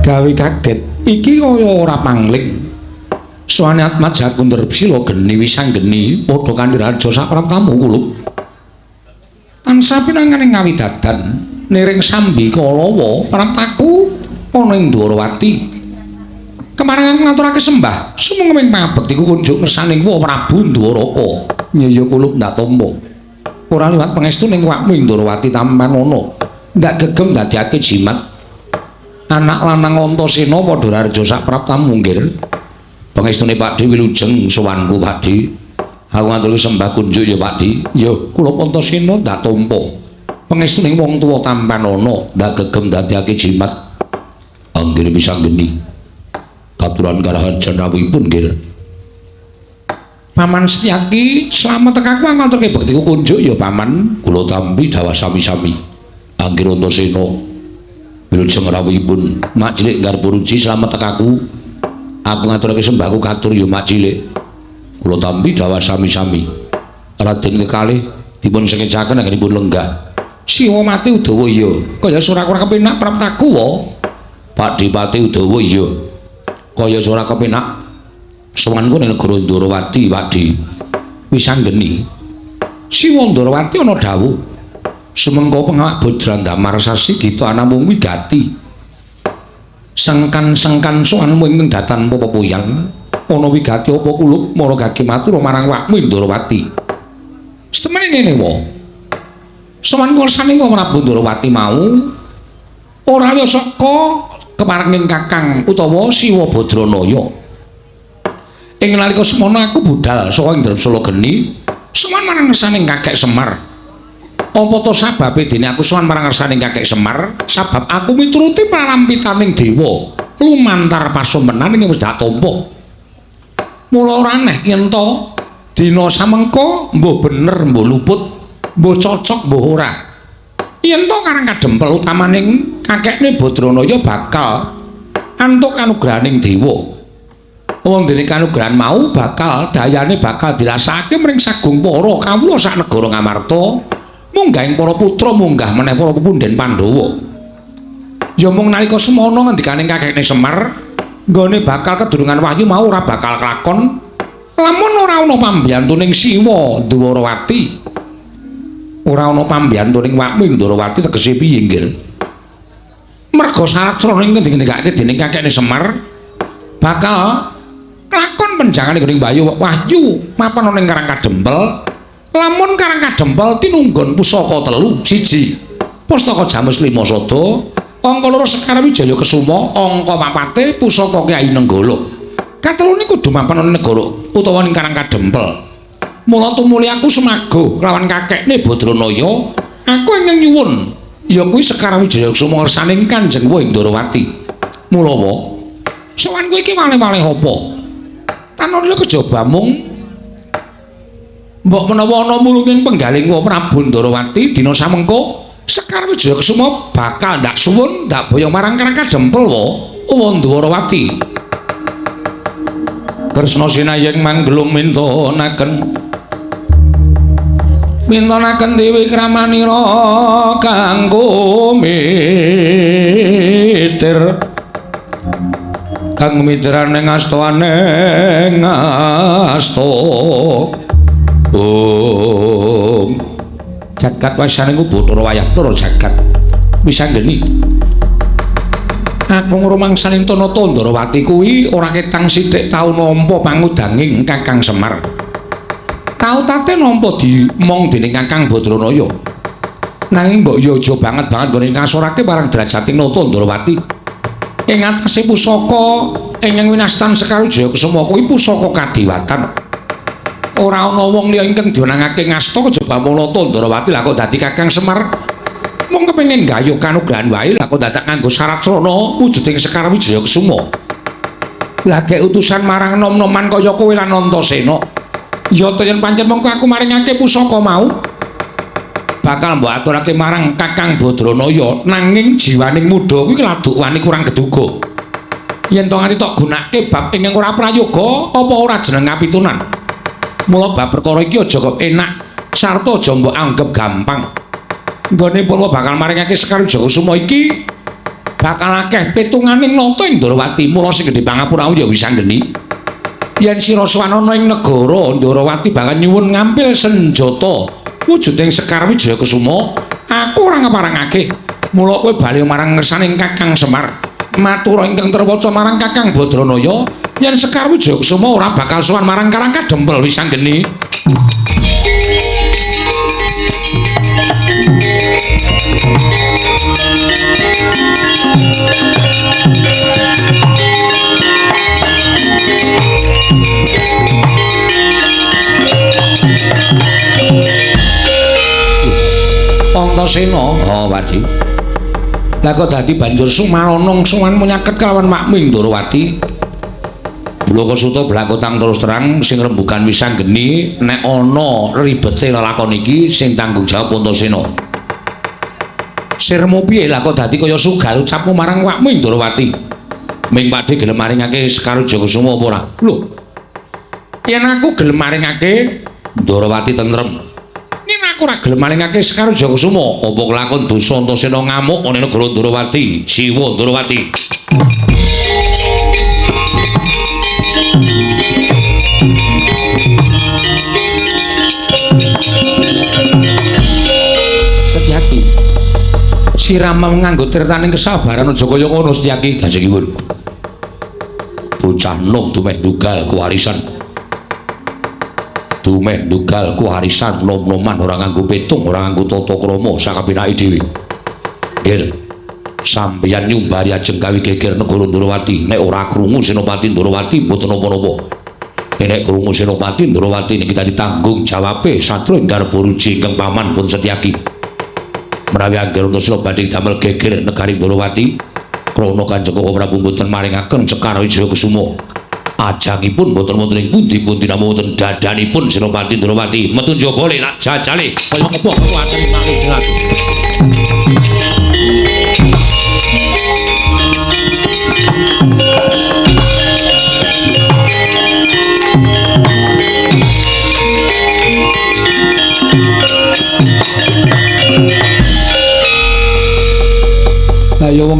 Gawe kaget iki kaya ora pangling. Suwane Atmaja Kunderbsila geni Wisanggeni padha kanthi raja sapraptamu kulup. Tansah pinanganing ngawidadan niring sambi kalawa praptaku ana ing Dwarawati. Kemarengan ngaturake sembah sumenging pangabektiku kunjuk ngersaning wa Prabu Ndwaraka. Nyaya kulup ndak tampa. Ora liwat pangestu ning wakmu ing Dwarawati tampanana. Ndak gegem dadekake jimat. Anak lanang Antasena padha raja sapraptamu nggir. Pangestune Pakdhe wilujeng sowanku Pakdhe. Aku ngaturke sembah kunjuk ya Pakdhe. Ya kula Antasena ndak tampa. Pangestune wong tuwa tampanana ndak gegem dadekake jimat. Anggir Wisanggeni. Katuran karaharjan rawuhipun nggir. Paman Setyaki slamet tekaku ngaturke bektiku kunjuk ya Paman. Kula tampi dawah sami-sami. Anggir Antasena wilujeng rawuhipun Mak Cilik Garpuruji slamet tekaku. Aku ngaturake sembahku katur ya Mak Cilik. Kula tampi dawah sami-sami. Raden kekalih dipun sengecaken anggenipun lenggah. Siwa mati Udawa ya. Kaya ora ora kepenak praptaku wa. Pakdhe Pati Udawa ya. Kaya ora kepenak sowanku ning negara Ndorowati Pakdhe. Wisanggeni. Siwa Ndorowati ana dawuh. Sumengko pengawak Bajrandamar sasi gita anamung wigati. Sengkan-sengkan sowanmu ing datan pepepuyan ana wigati apa kulup mara gage matur marang wakmu Ndorowati. Setemene ngene wa. Sowan kursane wa Prabu Ndorowati mau ora liya saka keparenging Kakang utawa Siwa Badranaya. Ing nalika semono aku budal saka ing Dremsala Geni sowan marang ngersaning Kakek Semar. Apa to sababe dene aku sowan marang ngersaning Kakek Semar? Sabab aku mituruti parampitaning dewa lumantar pasumenan ing wis dak tampa. Mula ora aneh yen to dina samengko mbuh bener mbuh luput, mbuh cocok mbuh ora. Yen to karang kadempel utamaning kakekne Badranaya bakal antuk kanugrahaning dewa. Wong dene kanugrahan mau bakal dayane bakal dirasakake mring sagung para kawula sak negara Ngamarta. Munggah ing para putra munggah meneh para pepundhen Pandhawa. Ya mung nalika semono ngendikane kakekne Semar, nggone bakal kedurungan wahyu mau ora bakal kelakon lamun ora ana pambiyantuning Siwa Ndwarawati. Ora ana pambiyantuning Wakmi Ndwarawati tegese piye nggih? Merga syarat srana ing ngendikake dening kakekne Semar bakal kelakon penjangane gone Bayu Wahyu mapan ana ing Karang Kadempel. Lamun Karang Kadempel tinunggon pusaka telu, siji Pustaka Jamus Lima Sada, angka loro Sekar Wijaya Kesuma, angka papate pusaka Kyai Nenggala. Katelune kudu mapan ana negara utawa ning Karang Kadempel. Mula tumuli aku semago lawan kakekne Badranaya, aku ingkang nyuwun ya kuwi Sekar Wijaya Kesuma ngersaning Kanjeng Ndrawati. Mula wa sowan kowe iki waleh-waleh apa? Tanurya kejaba mung mbok menawa ana mulunging penggaling wa Prabu Ndrawati dina samengko Sekar Wijaya Kesuma bakal ndak suwun ndak boyong marang Karang Kadempel wa Ndrawati. Kresna sinayeng manggelung mintonaken mintonaken dewi kramanira kang kumitir kang mitrane ngastaane ngasta. Om jagat wasane ku Bathara wayah Bathara jagat wisanggeni. Aku ngrumangsani Tanata Ndrawati kuwi ora ketang sithik tau nampa pangudanging Kakang Semar. Tau tate nampa dimong dening Kakang Badranaya. Nanging mbok ya aja banget-banget nggone ngasorake marang derajating Nata Ndrawati. Ing atase pusaka ingkang winastan Sekar Wijaya Kesuma kuwi pusaka kadiwatan. Ora ana wong liya ingkang diwenangake ngasta kejaba mung Nata Ndrawati lah kok dadi Kakang Semar. Mung kepengin gayuh kanugrahan wae lah kok dadak nganggo syarat srana wujuding Sekar Wijaya Kesuma. Lah gek utusan marang nom-noman kaya kowe lan Antasena. Ya ta yen pancen mengko aku maringake pusaka mau bakal mbok aturake marang Kakang Badranaya, nanging jiwaning muda kuwi laduk wani kurang geduga. Yen to nganti tok gunake bab ingkang ora prayoga apa ora jeneng kapitunan. Mula bab perkara iki aja kok enak sarta aja mbok anggep gampang. Nggone pun bakal maringake Sekar Wijaya Kesuma iki bakal akeh pitunganing nata ing Ndrawati. Mula sing gedhe pangapuramu ya wisanggeni. Yen sira sowan ana ing negara Ndrawati bakal nyuwun ngampil senjata wujuding Sekar Wijaya Kesuma, aku ora ngeparengake. Mula kowe bali marang ngersaning Kakang Semar, matur ingkang terwaca marang Kakang Badranaya yen Sekar Wijaya Kesuma ora bakal sowan marang Karang Kadempel wisanggeni. Antasena, oh Wadi. Lah kok dadi banjur sumanonong sowan menyaket kelawan Makmi Ndrawati. Blaka Suta blakotang terus terang sing rembugan wisanggeni nek ana ribete lelakon iki sing tanggung jawab Antasena. Sirmu piye lah kok dadi kaya sugal ucapmu marang Wakmi Ndrawati? Ming Pakde gelem maringake Sekar Wijaya Kesuma apa ora? Lho. Yen aku gelem maringake Ndrawati tentrem. Yen aku ora gelem maringake Sekar Wijaya Kesuma, apa kelakon dosa Antasena ngamuk ana negara Ndrawati, Siwa Ndrawati. Setyaki. Sirama nganggo tirtaning kesabaran aja kaya ngono Setyaki. Kanjengipun. Bocah nom dumeh ndugal kuwarisan. Dumeh ndugal kuwarisan nom-noman ora nganggo petung, ora nganggo tata krama sakapenake dhewe. Nggih. Sampeyan nyumbari ajeng gawe geger negara Ndrawati, nek ora krungu Senopati Ndrawati mboten napa-napa. Nek krungu Senopati Ndrawati niki dadi tanggung jawabe satru ing garba ruji ingkang paman pun Setyaki. Menawi angger Antasena badhe damel geger negari Ndrawati, krana Kanjeng Koko Prabu mboten maringaken Sekar Wijaya Kesuma. Ajangipun mboten wonten ing pundi-pundi namung wonten dadanipun Senopati Ndrawati. Metu njaba le tak jajale kaya ngapa kekuatan malih aku.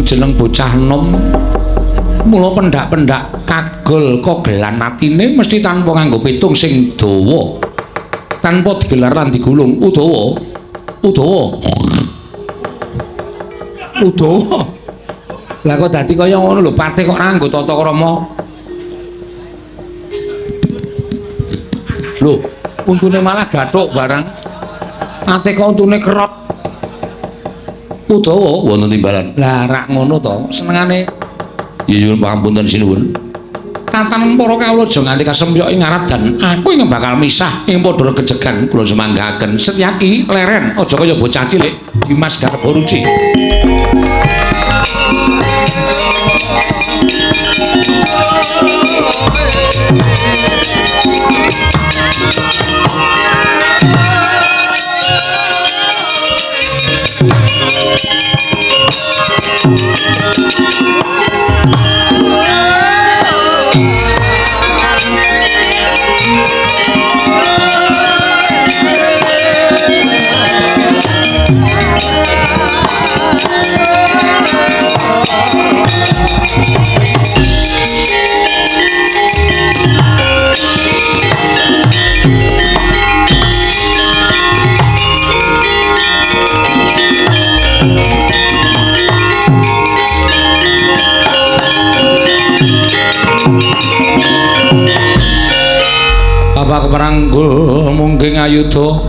jeneng bocah enom. Mula pendak-pendak kagol kogelan atine mesti tanpa nganggo pitung sing dawa. Tanpa digelar lan digulung Udawa. Udawa. Udawa. Lah kok dadi kaya ngono lho, patih kok ora nganggo tata krama. Lho, untune malah gathuk barang. Patih kok untune kerot. Udawa wonten timbalan. Lah rak ngono to, senengane ya nyuwun pangapunten sinuwun. Tatanan para kawula aja nganti kasemyok ing ngarep dan aku ing bakal misah ing padha regejegan kula semanggaken. Setyaki leren aja kaya bocah cilik Dimas Garbaruci. Bapak keperanggul mungkin ayuda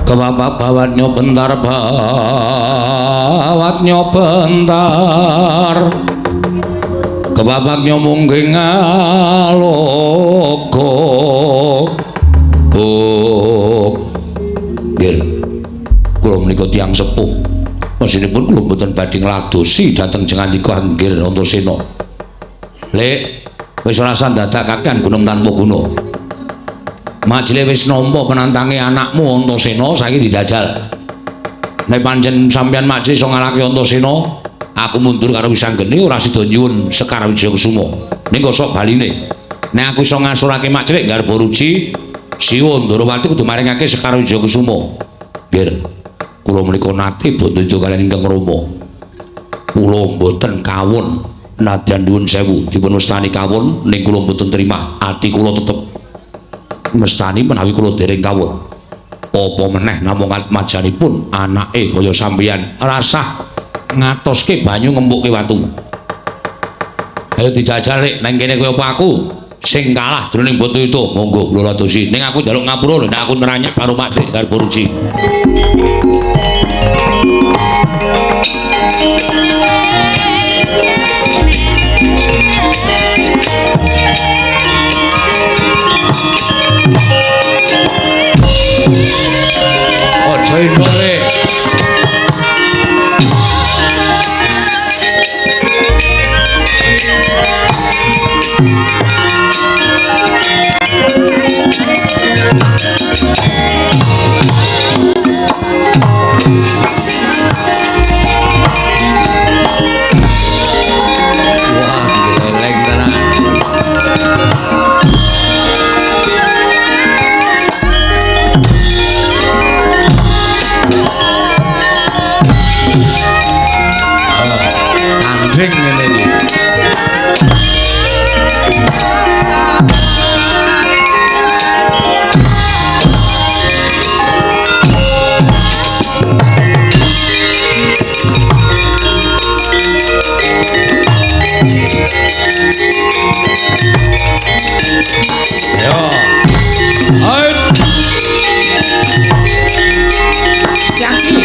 kebapak bawatnya bentar bawatnya bentar kebabaknya mungkin ngalogo. Oh nggih, kula menika tiyang sepuh mesinipun kula mboten badhe ngladosi dhateng jengandika Anggir Antasena. Lek wis ora usah dadak kakean gunem tanpa guna. Majile wis nampa penantange anakmu Antasena saiki dijajal. Nek pancen sampeyan Majile iso ngalahke Antasena, aku mundur karo Wisanggeni ora sida nyuwun Sekar Wijayakusuma. Ning kosok baline. Nek aku iso ngasurake Majile Garbaruci, Siwa Ndorowati kudu maringake Sekar Wijayakusuma. Nggih. Kula menika nate bandha kaliyan ingkang Rama. Kula mboten kawon. Nadyan nuwun sewu dipun wastani kawon ning kula mboten terima. Ati kula tetep mestani menawi kula dereng kawon. Apa meneh namung atmajanipun anake kaya sampeyan rasah ngatoske banyu ngempukke watu. Ayo dijajal rek nang kene kaya apa aku sing kalah jroning Bantayuda. Monggo kula ladosi. Ning aku njaluk ngapura lho nek aku neranyek karo Mak Cik Garbaruci. Aja indole. Wah, geleng tenan. Tanding ngene iki. Ayo. Ayo. Yaki.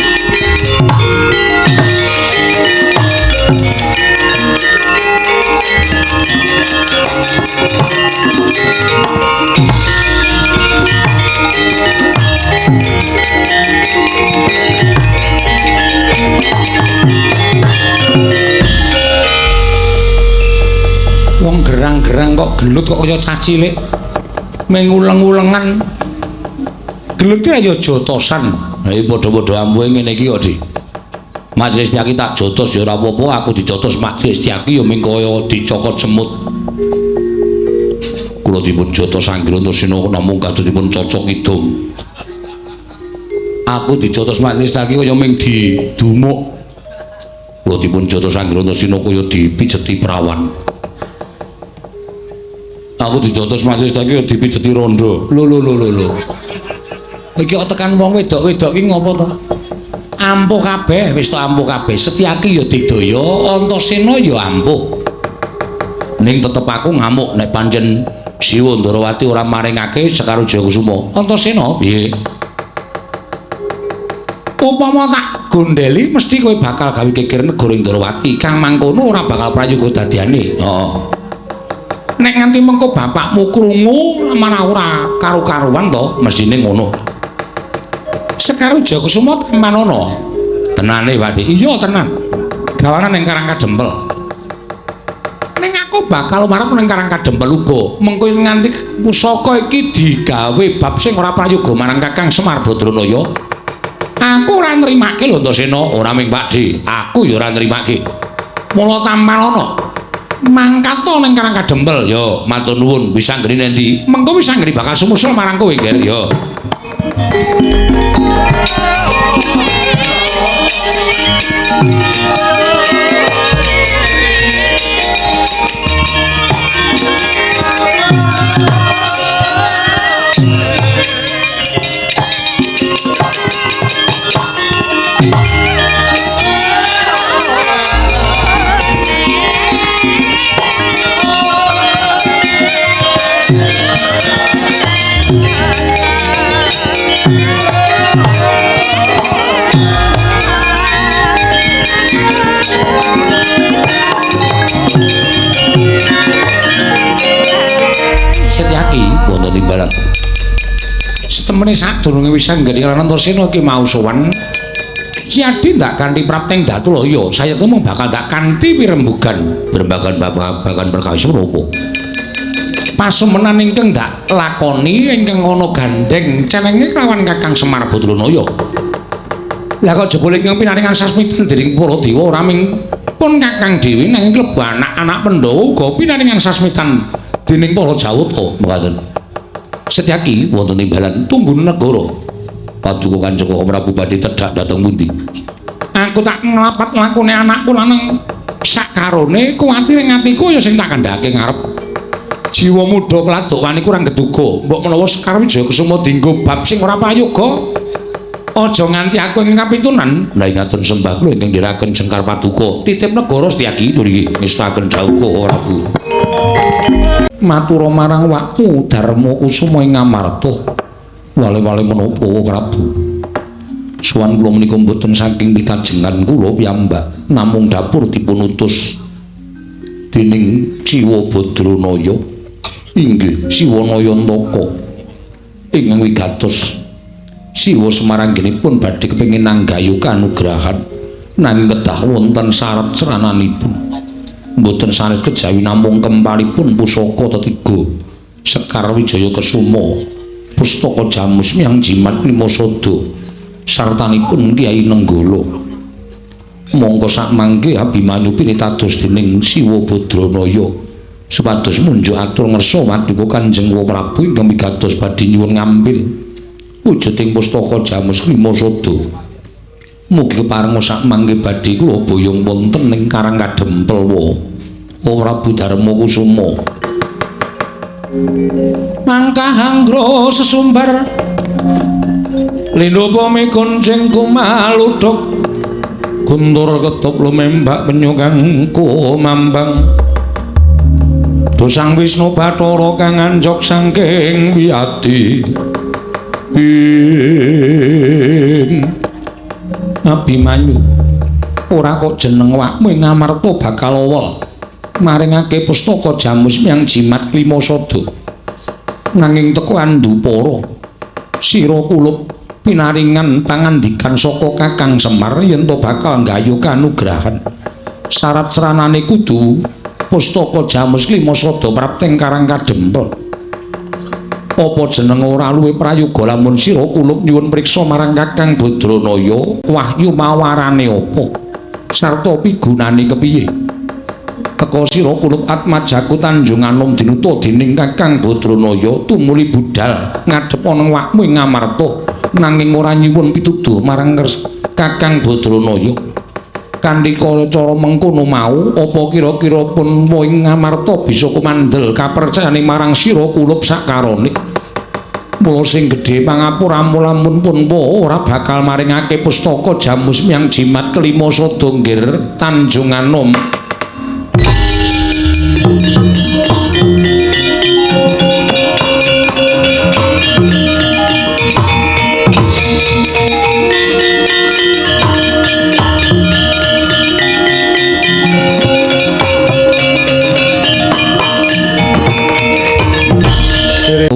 Wong gerang-gerang kok gelut kok kaya cah cilik. Menguleng-ulengan. Gelut ki ya jotosan. Lah iki padha-padha ampuhe ngene iki kok, Dik. Majelis Tyaki tak jotos ya ora apa-apa, aku dijotos Majelis Tyaki ya ming kaya dicokot semut. Kula dipun jotos Anggir Antasena namung kados dipun cocok kidung. Aku dijotos Majelis Tyaki kaya ming didumuk. Kula dipun jotos anggere Antasena kaya dipijeti prawan. Aku dijotos majelis tak kaya dipijeti rondo. Lho lho lho lho. Iki kok tekan wong wedok-wedok iki ngopo to? Ampuh kabeh, wis to ampuh kabeh. Setyaki ya digdaya, Antasena ya ampuh. Ning tetep aku ngamuk nek pancen Siwa Ndarawati ora maringake Sekar Wijaya Kusuma. Antasena piye? Upama tak gondeli mesti kowe bakal gawe geger negara Ndarawati. Kang mangkono ora bakal prayoga dadiane. Heeh. Nek nganti mengko bapakmu krungu malah ora karu-karuan to, mestine ngono. Sekar Wijaya Kusuma temanono. Tenane, Pak. Iya, tenan. Gawanan ning Karang Kadempel. Ning aku bakal marep ning Karang Kadempel uga. Mengko nganti pusaka iki digawe bab sing ora prayoga marang Kakang Semar Badranaya. Aku ora nrimake lho Antasena, ora ming Pak D. Aku ya ora nrimake. Mula tampanono. Mangkat to ning Karang Kadempel. Yo, matur nuwun. Wis anggere endi? Mengko wis anggere bakal sumusul marang kowe, Nger. Yo. Setyaki wonten timbalan. Setemene sadurunge wis anggene lan Antasena iki mau sowan Siadi ndak kanthi prapteng Datulaya, sayekte mung bakal ndak kanthi pirembugan berbagan babagan perkawis menapa. Pasumenan ingkang ndak lakoni ingkang ana gandheng cenenge kelawan Kakang Semar Badranaya. Lah kok jebul ingkang pinaringan sasmitan dening para dewa ora ming pun Kakang dhewe nanging klebu anak-anak Pandhawa uga pinaringan sasmitan dening para Jawata mekaten. Setyaki wonten timbalan tunggu negara. Paduka Kanjeng Prabu badhe tedhak dhateng pundi? Aku tak nglapat lakune anakku lanang sakarone kuwatir ing atiku ya sing tak kandhake ngarep. Jiwa muda keladuk wani kurang geduga. Mbok menawa Sekar Wijaya Kusuma dienggo bab sing ora prayoga. Aja nganti aku ing kapitunan. Lah ingaten sembah kula ingkang ndherekaken jengkar paduka. Titip negara Setyaki nggih ngestaken dawuh Prabu. Matura marang wakmu Darma Kusuma ing Amarta. Wale-wale menapa Prabu? Sowan kula menika mboten saking pitajengan kula piyambak, namung dapur dipun utus dening Siwa Badranaya. Inggih Siwa Nayantaka ingkang wigatos. Siwa Semaranggenipun badhe kepengin nanggayu kanugrahan nanging kedah wonten syarat serananipun. Mboten sanes kejawi namung kempalipun pusaka tetiga Sekar Wijaya Kesuma, pustaka Jamus Miang Jimat Limasada sartanipun Kyai Nenggala. Mongko sakmangke Abimanyu pinitados dening Siwa Badranaya supados munjuk atur ngersa paduka Kanjeng Prabu ingkang wigatos badhe nyuwun ngambil wujuding pustaka Jamus Limasada. Mugi kepareng sakmangke badhe kula boyong wonten ing Karang Kadempel wa Prabu Darma Kusuma. Mangkah anggra sesumbar lindha mikoncing kumaludhuk guntur ketup lumembak penyu kang kumambang dosang Wisnu Bathara kang anjog saking wiyadi ing Abimanyu ora kok jeneng wakmu ing Amarta bakal owel maringake pustaka Jamus Miang Jimat Klimasada nanging teko andupara sira kulup pinaringan pangandikan saka Kakang Semar yen to bakal nggayuh kanugrahan syarat seranane kudu pustaka Jamus Klimasada prapteng Karang Kadempel. Apa jeneng ora luwih prayoga lamun sira kulup nyuwun priksa marang Kakang Badranaya wahyu mawarane apa sarta pigunane kepiye? Teka sira kulup Atmajaku Tanjung Anom dinuta dening Kakang Badranaya tumuli budhal ngadhep ana wakmu ing Amarta nanging ora nyuwun pituduh marang Kakang Badranaya. Kanthi cara mengkono mau apa kira-kira pun ing Ngamarta bisa kumandel kapercayane marang sira kulup sakarone. Mula sing gedhe pangapuramu lamun pun ora bakal maringake pustaka Jamus Miang Jimat kelima sada nggir Tanjunganom.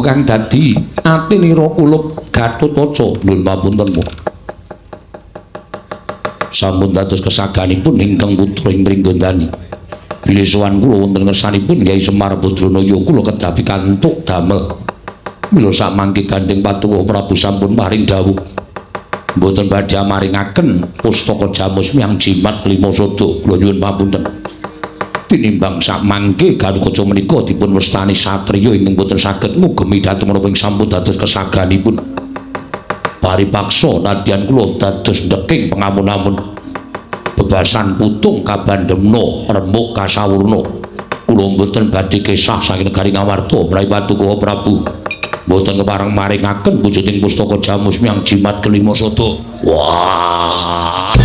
Kang dadi atinira kulup Gatotkaca. Nuwun pamunten. Sampun dados kesaganipun ingkang putra ing Pringgondani. Bilih sowan kula wonten ngersanipun Kyai Semar Badranaya kula kedah pikantuk damel. Mila samangke gandheng Paduka Prabu sampun paring dawuh mboten badhe maringaken pustaka Jamus Miang Jimat kelima sada. Kula nyuwun pamunten. Tinimbang samangke Gatotkaca menika dipun wastani satriya ingkang boten saged ngugemi dhateng menapa ing sampun dados kesaganipun. Paripaksa nadyan kula dados ndeking pengamun-amun bebasan putung kabandemna remuk kasawurna. Kula mboten badhe kesah saking negari Ngamarta menawi Paduka Prabu mboten kepareng maringaken wujuding pustaka Jamus Miang Jimat kelima sada. Wah.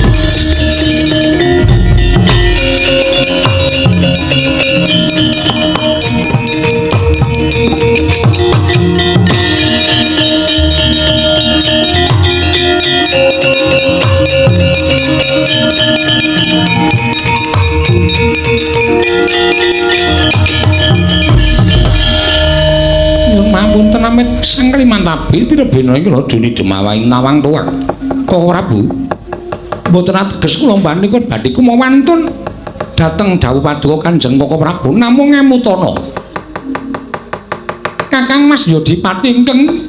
Nyuwun pamunten amit sang Kalimantabi tirebena iki lho dene demawaing nawang tuwak. Kok Prabu mboten ateges kula mbanika badhe kumawantun dhateng dawuh Paduka Kanjeng Koko Prabu namung ngemutana. Kakang Mas Yodipati ingkang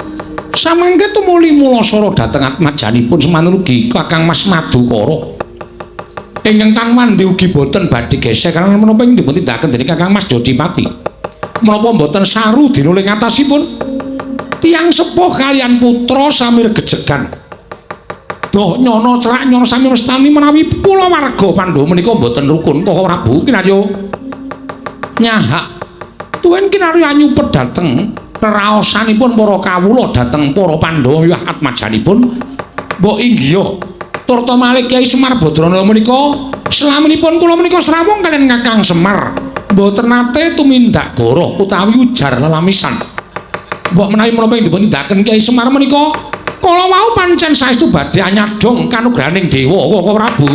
samangke tumuli mulasara dhateng atmajanipun semanten ugi Kakang Mas Madukara. Ingkang tanwandi ugi boten badhe gesek karena menapa ing dipun tindakaken dening Kakang Mas Yodipati. Menapa mboten saru dinuling atasipun tiyang sepuh kalian putra sami regejegan. Doh nyono cerak nyono sami mestani menawi kulawarga Pandhawa menika mboten rukun. Koko Prabu kinarya nyahak tuwin kinarya nyupet dhateng reraosanipun para kawula dhateng para Pandhawa wiwah atmajanipun. Mbok inggih turta malih Kyai Semar Badranaya menika selaminipun kula menika srawung kalian Kakang Semar mboten nate tumindak goroh utawi ujar lelamisan. Mbok menawi menapa ing dipun tindakaken Kyai Semar menika kala wau pancen saestu badhe anyadong kanugrahaning dewa Koko Prabu.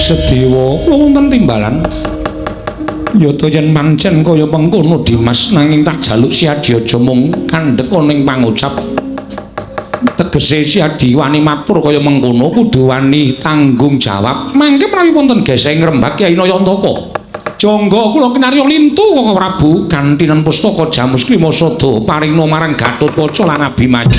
Sedewa kula wonten timbalan. Yata yen pancen kaya mengkono Dimas, nanging tak jaluk siadi aja mung kandhek ana ing pangucap. Tegese siadi wani matur kaya mengkono kudu wani tanggung jawab. Mangke menawi wonten geseh ngrembak Kyai Nayantaka. Jangga kula kinarya lintu Koko Prabu gantinen pustaka Jamus Klima Sada paringna marang Gatotkaca lan Abimanyu.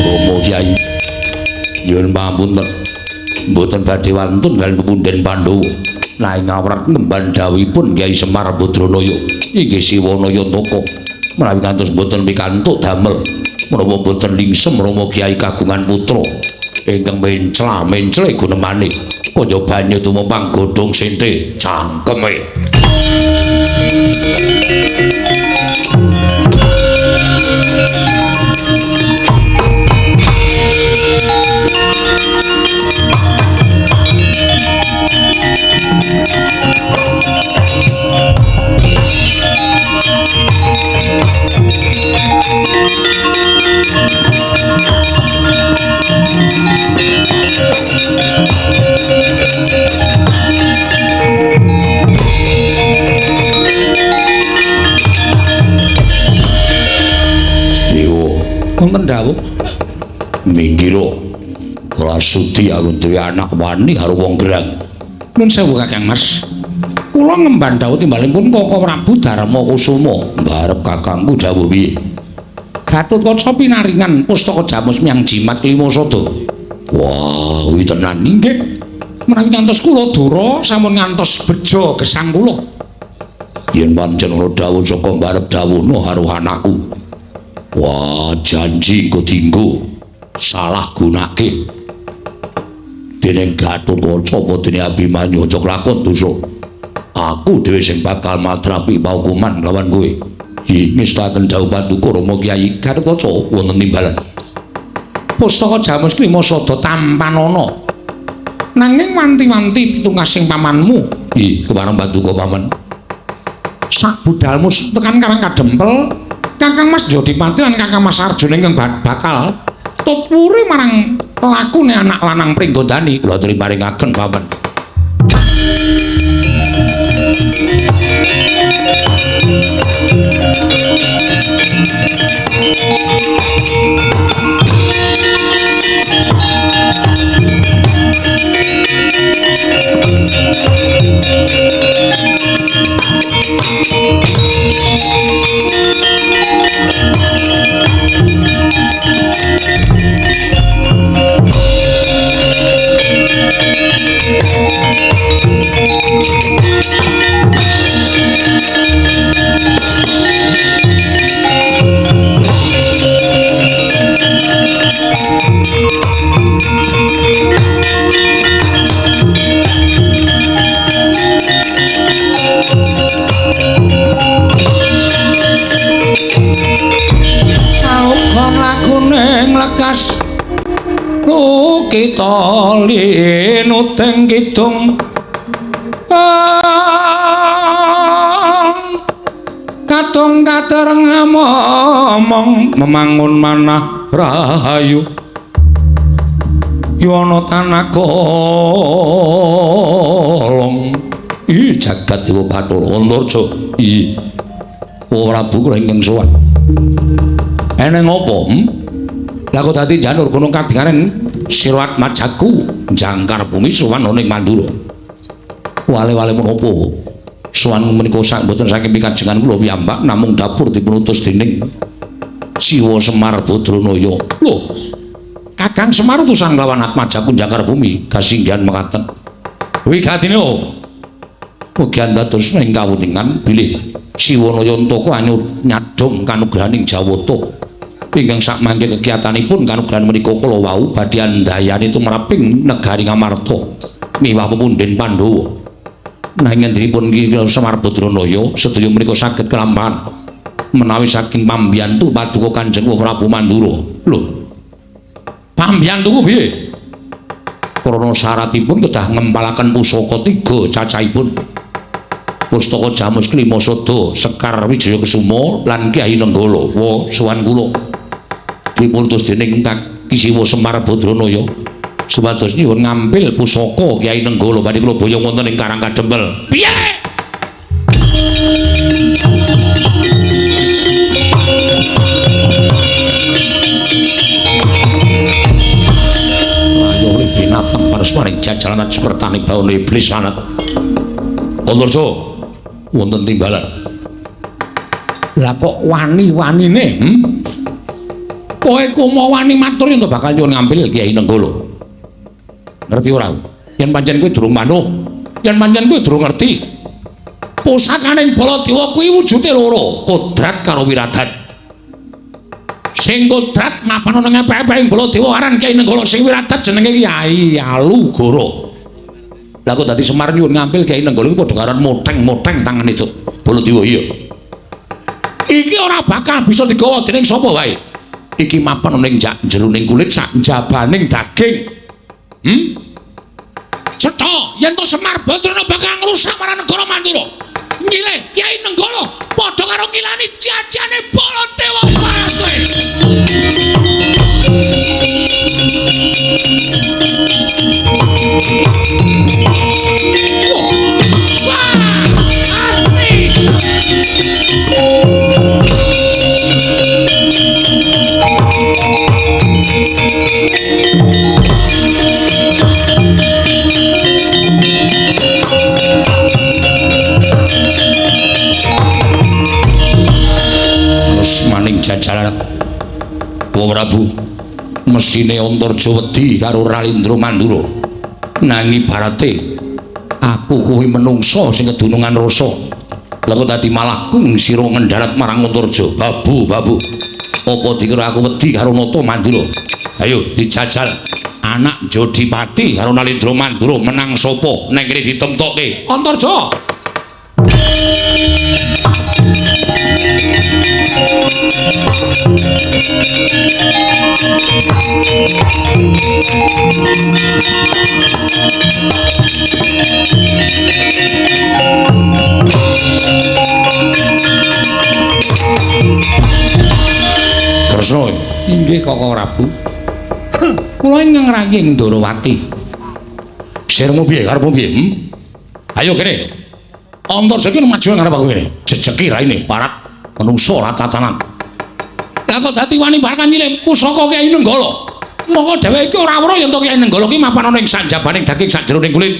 Romo Kyai nyuwun pamunten mboten badhe wantun kaliyan pepunden Pandhawa nanging awrat ngemban dawuhipun Kyai Semar Badranaya inggih Siwa Nayantaka menawi ngantos mboten pikantuk damel menapa mboten lingsem Rama Kyai kagungan putra ingkang mencla-mencle gunemane kaya banyu tumempang godhong sente cangkeme. Wonten dawuh. Minggiro. Ora sudi aku duwe anak wani karo wong gerang. Nun sewu Kakang Mas. Kula ngemban dawuh timbalipun Koko Prabu Darma Kusuma. Mbarep kakangku dawuh piye? Gatotkaca pinaringan pustaka Jamus Miang Jimat Klima Sada. Wah, kuwi tenan inggih. Menawi ngantos kula dura sampun ngantos bejo gesang kula. Yen pancen ana dawuh saka mbarep dawuhna karo anakku. Wah, janji engko dienggo salah gunake. Dening Gatotkaca apa dene Abimanyu aja kelakon dosa. Aku dhewe sing bakal matrapi paukuman lawan kowe. Nggih, ngestaken dawuh paduka Rama Kyai Gatotkaca wonten timbalan. Pustaka Jamus Klima Sada tampanana. Nanging wanti-wanti pitungkasing pamanmu. Nggih, kepareng paduka paman. Sak budalmu tekan Karang Kadempel, Kakang Mas Jodipati lan Kakang Mas Arjuna ingkang bakal tutwuri marang lakune anak lanang Pringgondani. Kula aturi paringaken paman. Lekas lukita linuteng kidung katung katereng momong memangun manah rahayu yono tanah kolong. Ih, jagat dewa Bathara Antarja. Ih, Prabu kula ingkang sowan. Eneng apa? Lah kok dadi janur gunung kadingaren Sira Atmajaku jangkar bumi sowan ana ing Mandura. Wale-wale menapa? Sowan menika sak mboten saking pikajengan kula piyambak namung dapur dipunutus dening Siwa Semar Badranaya. Lho, Kakang Semar utusan lawan Atmajaku jangkar bumi kasinggihan mekaten. Wigatine mugi dados ing kawuningan bilih Siwanaya Antaka nyadhong kanugrahaning Jawata. Ingkang sakmangke kegiatanipun kanugrahan menika kala wau badhe andayani tumraping negari Ngamarta miwah pepundhen Pandhawa. Nanging ngendinipun Ki Semar Badranaya sedaya menika saged kelampahan menawi saking pambiyantu paduka Kanjeng Prabu Mandura. Lho, pambiyantu piye? Krana syaratipun kedah ngempalaken pusaka tiga cacahipun. Pustaka Jamus Klima Sada, Sekar Wijaya Kesuma lan Kyai Nenggala. Wa sowan kula. Dipun utus dening Ki Siwa Semar Badranaya supados nyuwun ngampil pusaka Kyai Nenggala badhe kula boyong wonten ing Karang Kadempel. Piye? Ayo binatang parasmaning jajalan sukertane bawana iblis lanat. Antarja wonten timbalan. Lah kok wani-wanine? Kowe kumo wani matur yen bakal nyuwun ngampil Kyai Nenggala. Ngerti ora? Yen pancen kowe durung manuk, yen pancen kowe durung ngerti. Pusakaning Baladewa kuwi wujude loro, kodrat karo wiradat. Sing kodrat mapan ana ngepek-epek Baladewa aran Kyai Nenggala, sing wiradat jenenge Kyai Alugoro. Lah kok dadi Semar nyuwun ngampil Kyai Nenggala iku padha karo moteng-moteng tangane Baladewa iya. Iki ora bakal bisa digawa dening sapa wae. Iki mapan ning jeroning kulit sak njabaning daging. Cetha yen to Semar Badrana bakal ngrusak marang negara Mandura. Nyilih Kyai Nenggala padha karo ngilani jajane Baladewa kowe. Wah, arti. Sajabaning jajalan. Wa Prabu, mestine Antarja wedi karo Ralindra Mandura. Nanging ibarate aku kuwi menungsa sing kedunungan rasa. Lah kok dadi malah kung sira ngendharat marang Antarja. Babu, babu. Apa dikira aku wedi karo Nata Mandura? Ayo dijajal. Anak Jodipati karo Nalindra Mandura menang sapa? Neng kene ditemtokke. Antarja. Kresna, inggih Kakang Prabu. Kula ingkang ngrayi ing Ndorowati. Sirmu piye karepmu piye? Ayo kene. Antarja iki maju ngarep aku kene. Jejeki raine parat menungso ora tatanan. Lah kok dadi wani barkan nyilih pusaka Kyai Nenggala. Mongko dheweke iki ora weruh yen to Kyai Nenggala ki mapan ana ing sanjabaning daging sakjroning kulit.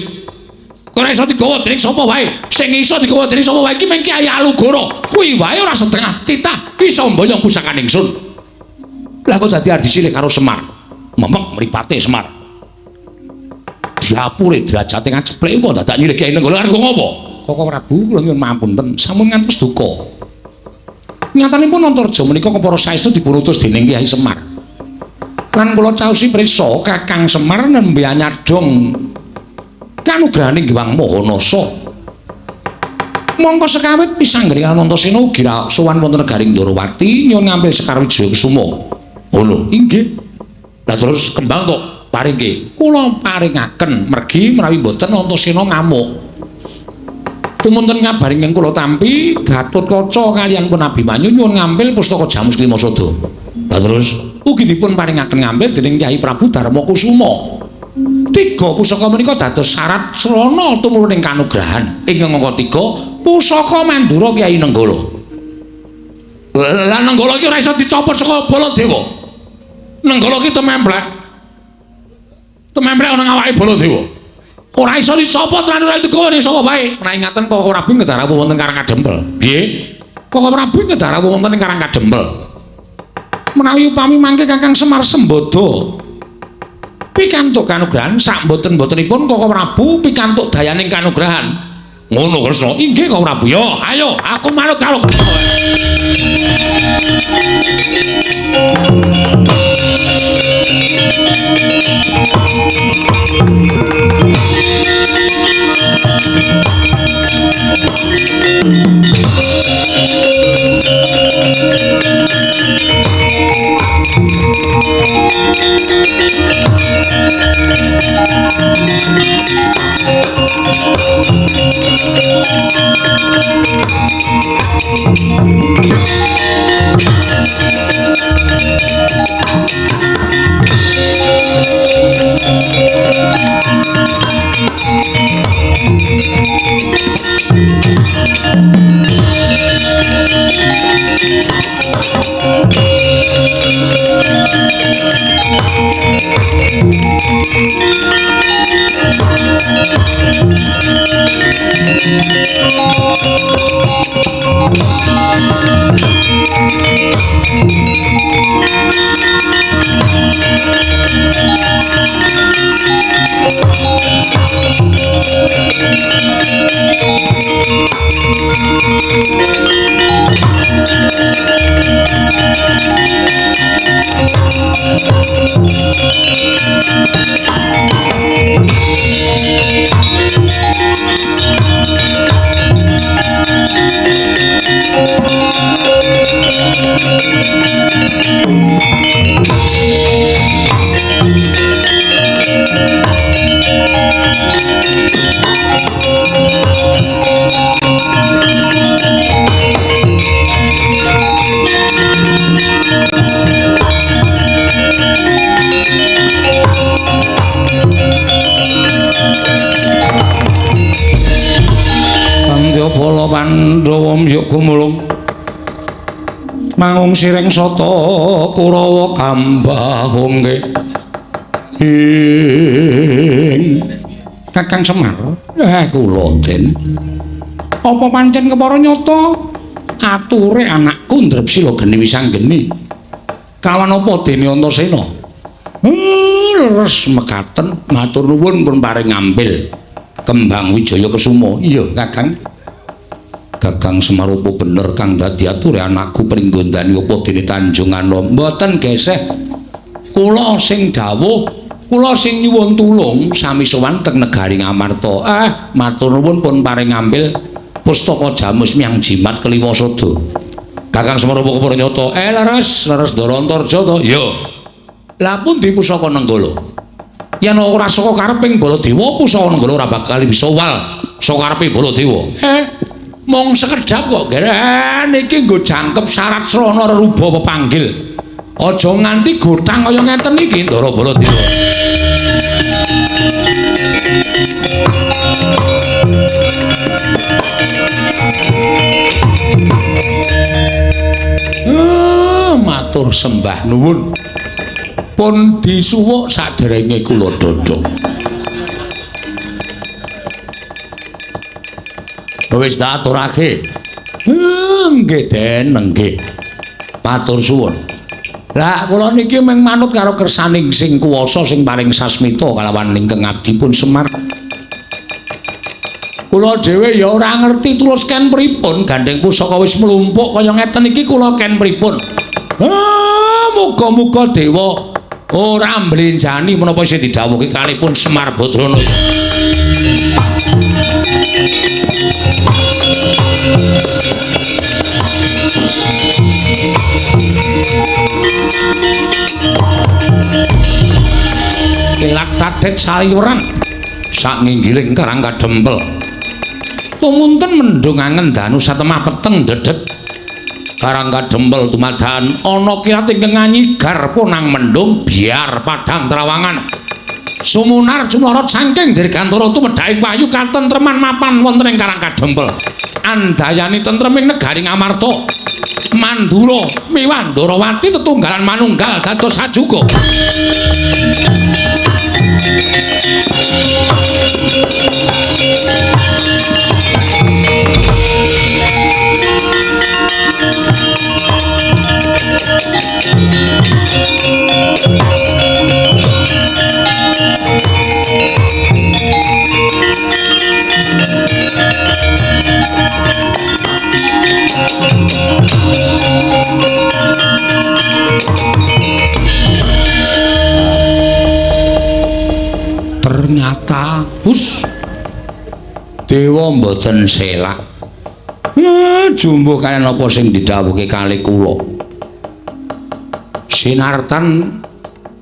Ora iso digawa dening sapa wae. Sing iso digawa dening sapa wae iki mung Kyai Alugoro. Kuwi wae ora setengah titah iso mboyong pusakane ingsun. Lah kok dadi ardi silih karo Semar. Memek mripate Semar. Diapure derajate ngaceplek kok dadak nyilih Kyai Nenggala arep ngopo? Kakang Prabu kula nyuwun mapunten sampun ngantos duka. Nyatanipun Antarja menika kepara saestu dipunutus dening Kyai Semar. Lan kula caosi prisa Kakang Semar nembe anyadong kanugrahaning Hyang Maha Nasa. Mongko sekawit pisanggeni Anantasena ugi sowan wonten negaring Ndorowati nyuwun ngampil Sekar Wijaya Kusuma. Ngono, inggih. Lah terus kembang tok paringke. Kula paringaken mergi menawi mboten Antasena ngamuk. Tumunten kabar ingkang kula tampi Gatotkaca kaliyan pun Abimanyu nyuwun ngampil pustaka Jamus Klimasada. Lah terus ugi dipun paringaken ngampil dening Kyai Prabu Darma Kusuma. Tiga pusaka menika dados syarat srana tumuruning kanugrahan. Ingkang angka 3 pusaka Mandura Kyai Nenggala. Lah Nenggala iki ora iso dicopot saka Baladewa. Nenggala iki tememplek. Tememplek ana awake Baladewa. Ora iso dicopot lan ora digawa ning sapa wae. Menawi ngaten Kakang Prabu ngedah rawuh wonten Karang Kadempel. Piye? Kakang Prabu ngedah rawuh wonten ing Karang Kadempel. Menawi upami mangke Kakang Semar Sembada pikantuk kanugrahan sak mboten-mbotenipun Kakang Prabu pikantuk dayaning kanugrahan. Ngono Kresna. Inggih Kakang Prabu. Yo, ayo aku manut karo Kresna. Pandya Pandhawa mbyuk gumulung mangung sireng sata Kurawa gambahungke ing Kakang Semar. Kula Den, apa pancen kepara nyata Ature anakku Ndrepsila geni wisanggeni. Kawan apa dene Antasena? Leres mekaten matur nuwun pun paring ngambil kembang Wijaya Kesuma. Iya, Kakang. Kakang Semar apa bener kang dadi ature anakku Pringgondani apa dene Tanjung Anom? Mboten geseh. Kula sing dawuh, kula sing nyuwun tulung sami sowan teng negari Ngamarta. Ah, matur nuwun pun paring ngambil pustaka jamus miang jimat keliwasada. Kakang Semar apa kepara nyata? Leres, leres Ndara Antarja to? Iya. Lah pundi pusaka Nenggala? Yen ora saka kareping Baladewa, pusaka Nenggala ora bakal bisa wal saka karepe Baladewa. Mung sekedhap kok, Ger. Niki nggo jangkep syarat srana reruba pepanggil. Aja nganti gothang kaya ngeten iki Ndara Baladewa. Matur sembah nuwun. Pun disuwuk saderenge kula dhodhok. Wis tak aturake. Nggih Den, nggih. Matur suwun. Lah kula niki mung manut karo kersaning sing kuwasa sing paring sasmita kalawan ingkang abdi pun Semar. Kula dhewe ya ora ngerti tulus ken pripun gandeng pusaka wis mlumpuk kaya ngeten iki kula ken pripun. Muga-muga dewa ora mblenjani menapa sing didhawuhke kalipun Semar Badrana. Kilat tadet saliweran sak nginggiling Karang Kadempel. Tumunten mendung angen danu satemah peteng dedet. Karang Kadempel tumadan ana kilat ingkang nganyigar ponang mendung biar padang trawangan. Sumunar cumlorot saking dirgantara tumedhaing wahyu katentreman mapan wonten ing Karang Kadempel. Andayani tentreming negari Ngamarta. Mandura miwah Ndorowati tetunggalan manunggal dados sajuga. Ternyata hus dewa mboten selak. Jumbuh kaliyan apa sing didhawuhke kalih kula. Sinartan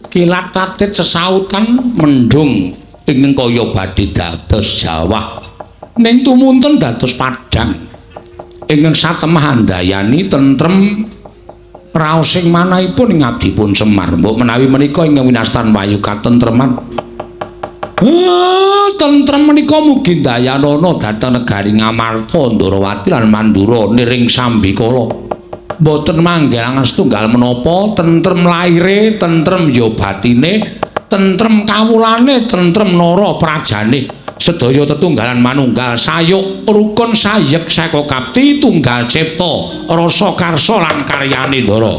kilat tatit sesautan mendung ingkang kaya badhe dados jawah. Ning tumunten dados padhang. Ingkang satemah andayani tentrem raosing manahipun ing abdipun Semar. Mbok menawi menika ingkang winastan wahyu katentreman. Tentrem menika mugi ndayanana dhateng negari Ngamarta, Ndorowati lan Mandura niring sambikala. Mboten manggilangan setunggal menapa, tentrem laire, tentrem ya batine, tentrem kawulane, tentrem nara prajane. Sedaya tetunggalan manunggal sayuk rukun sayek saka kapti tunggal cipta rasa karsa lan karyane Ndara.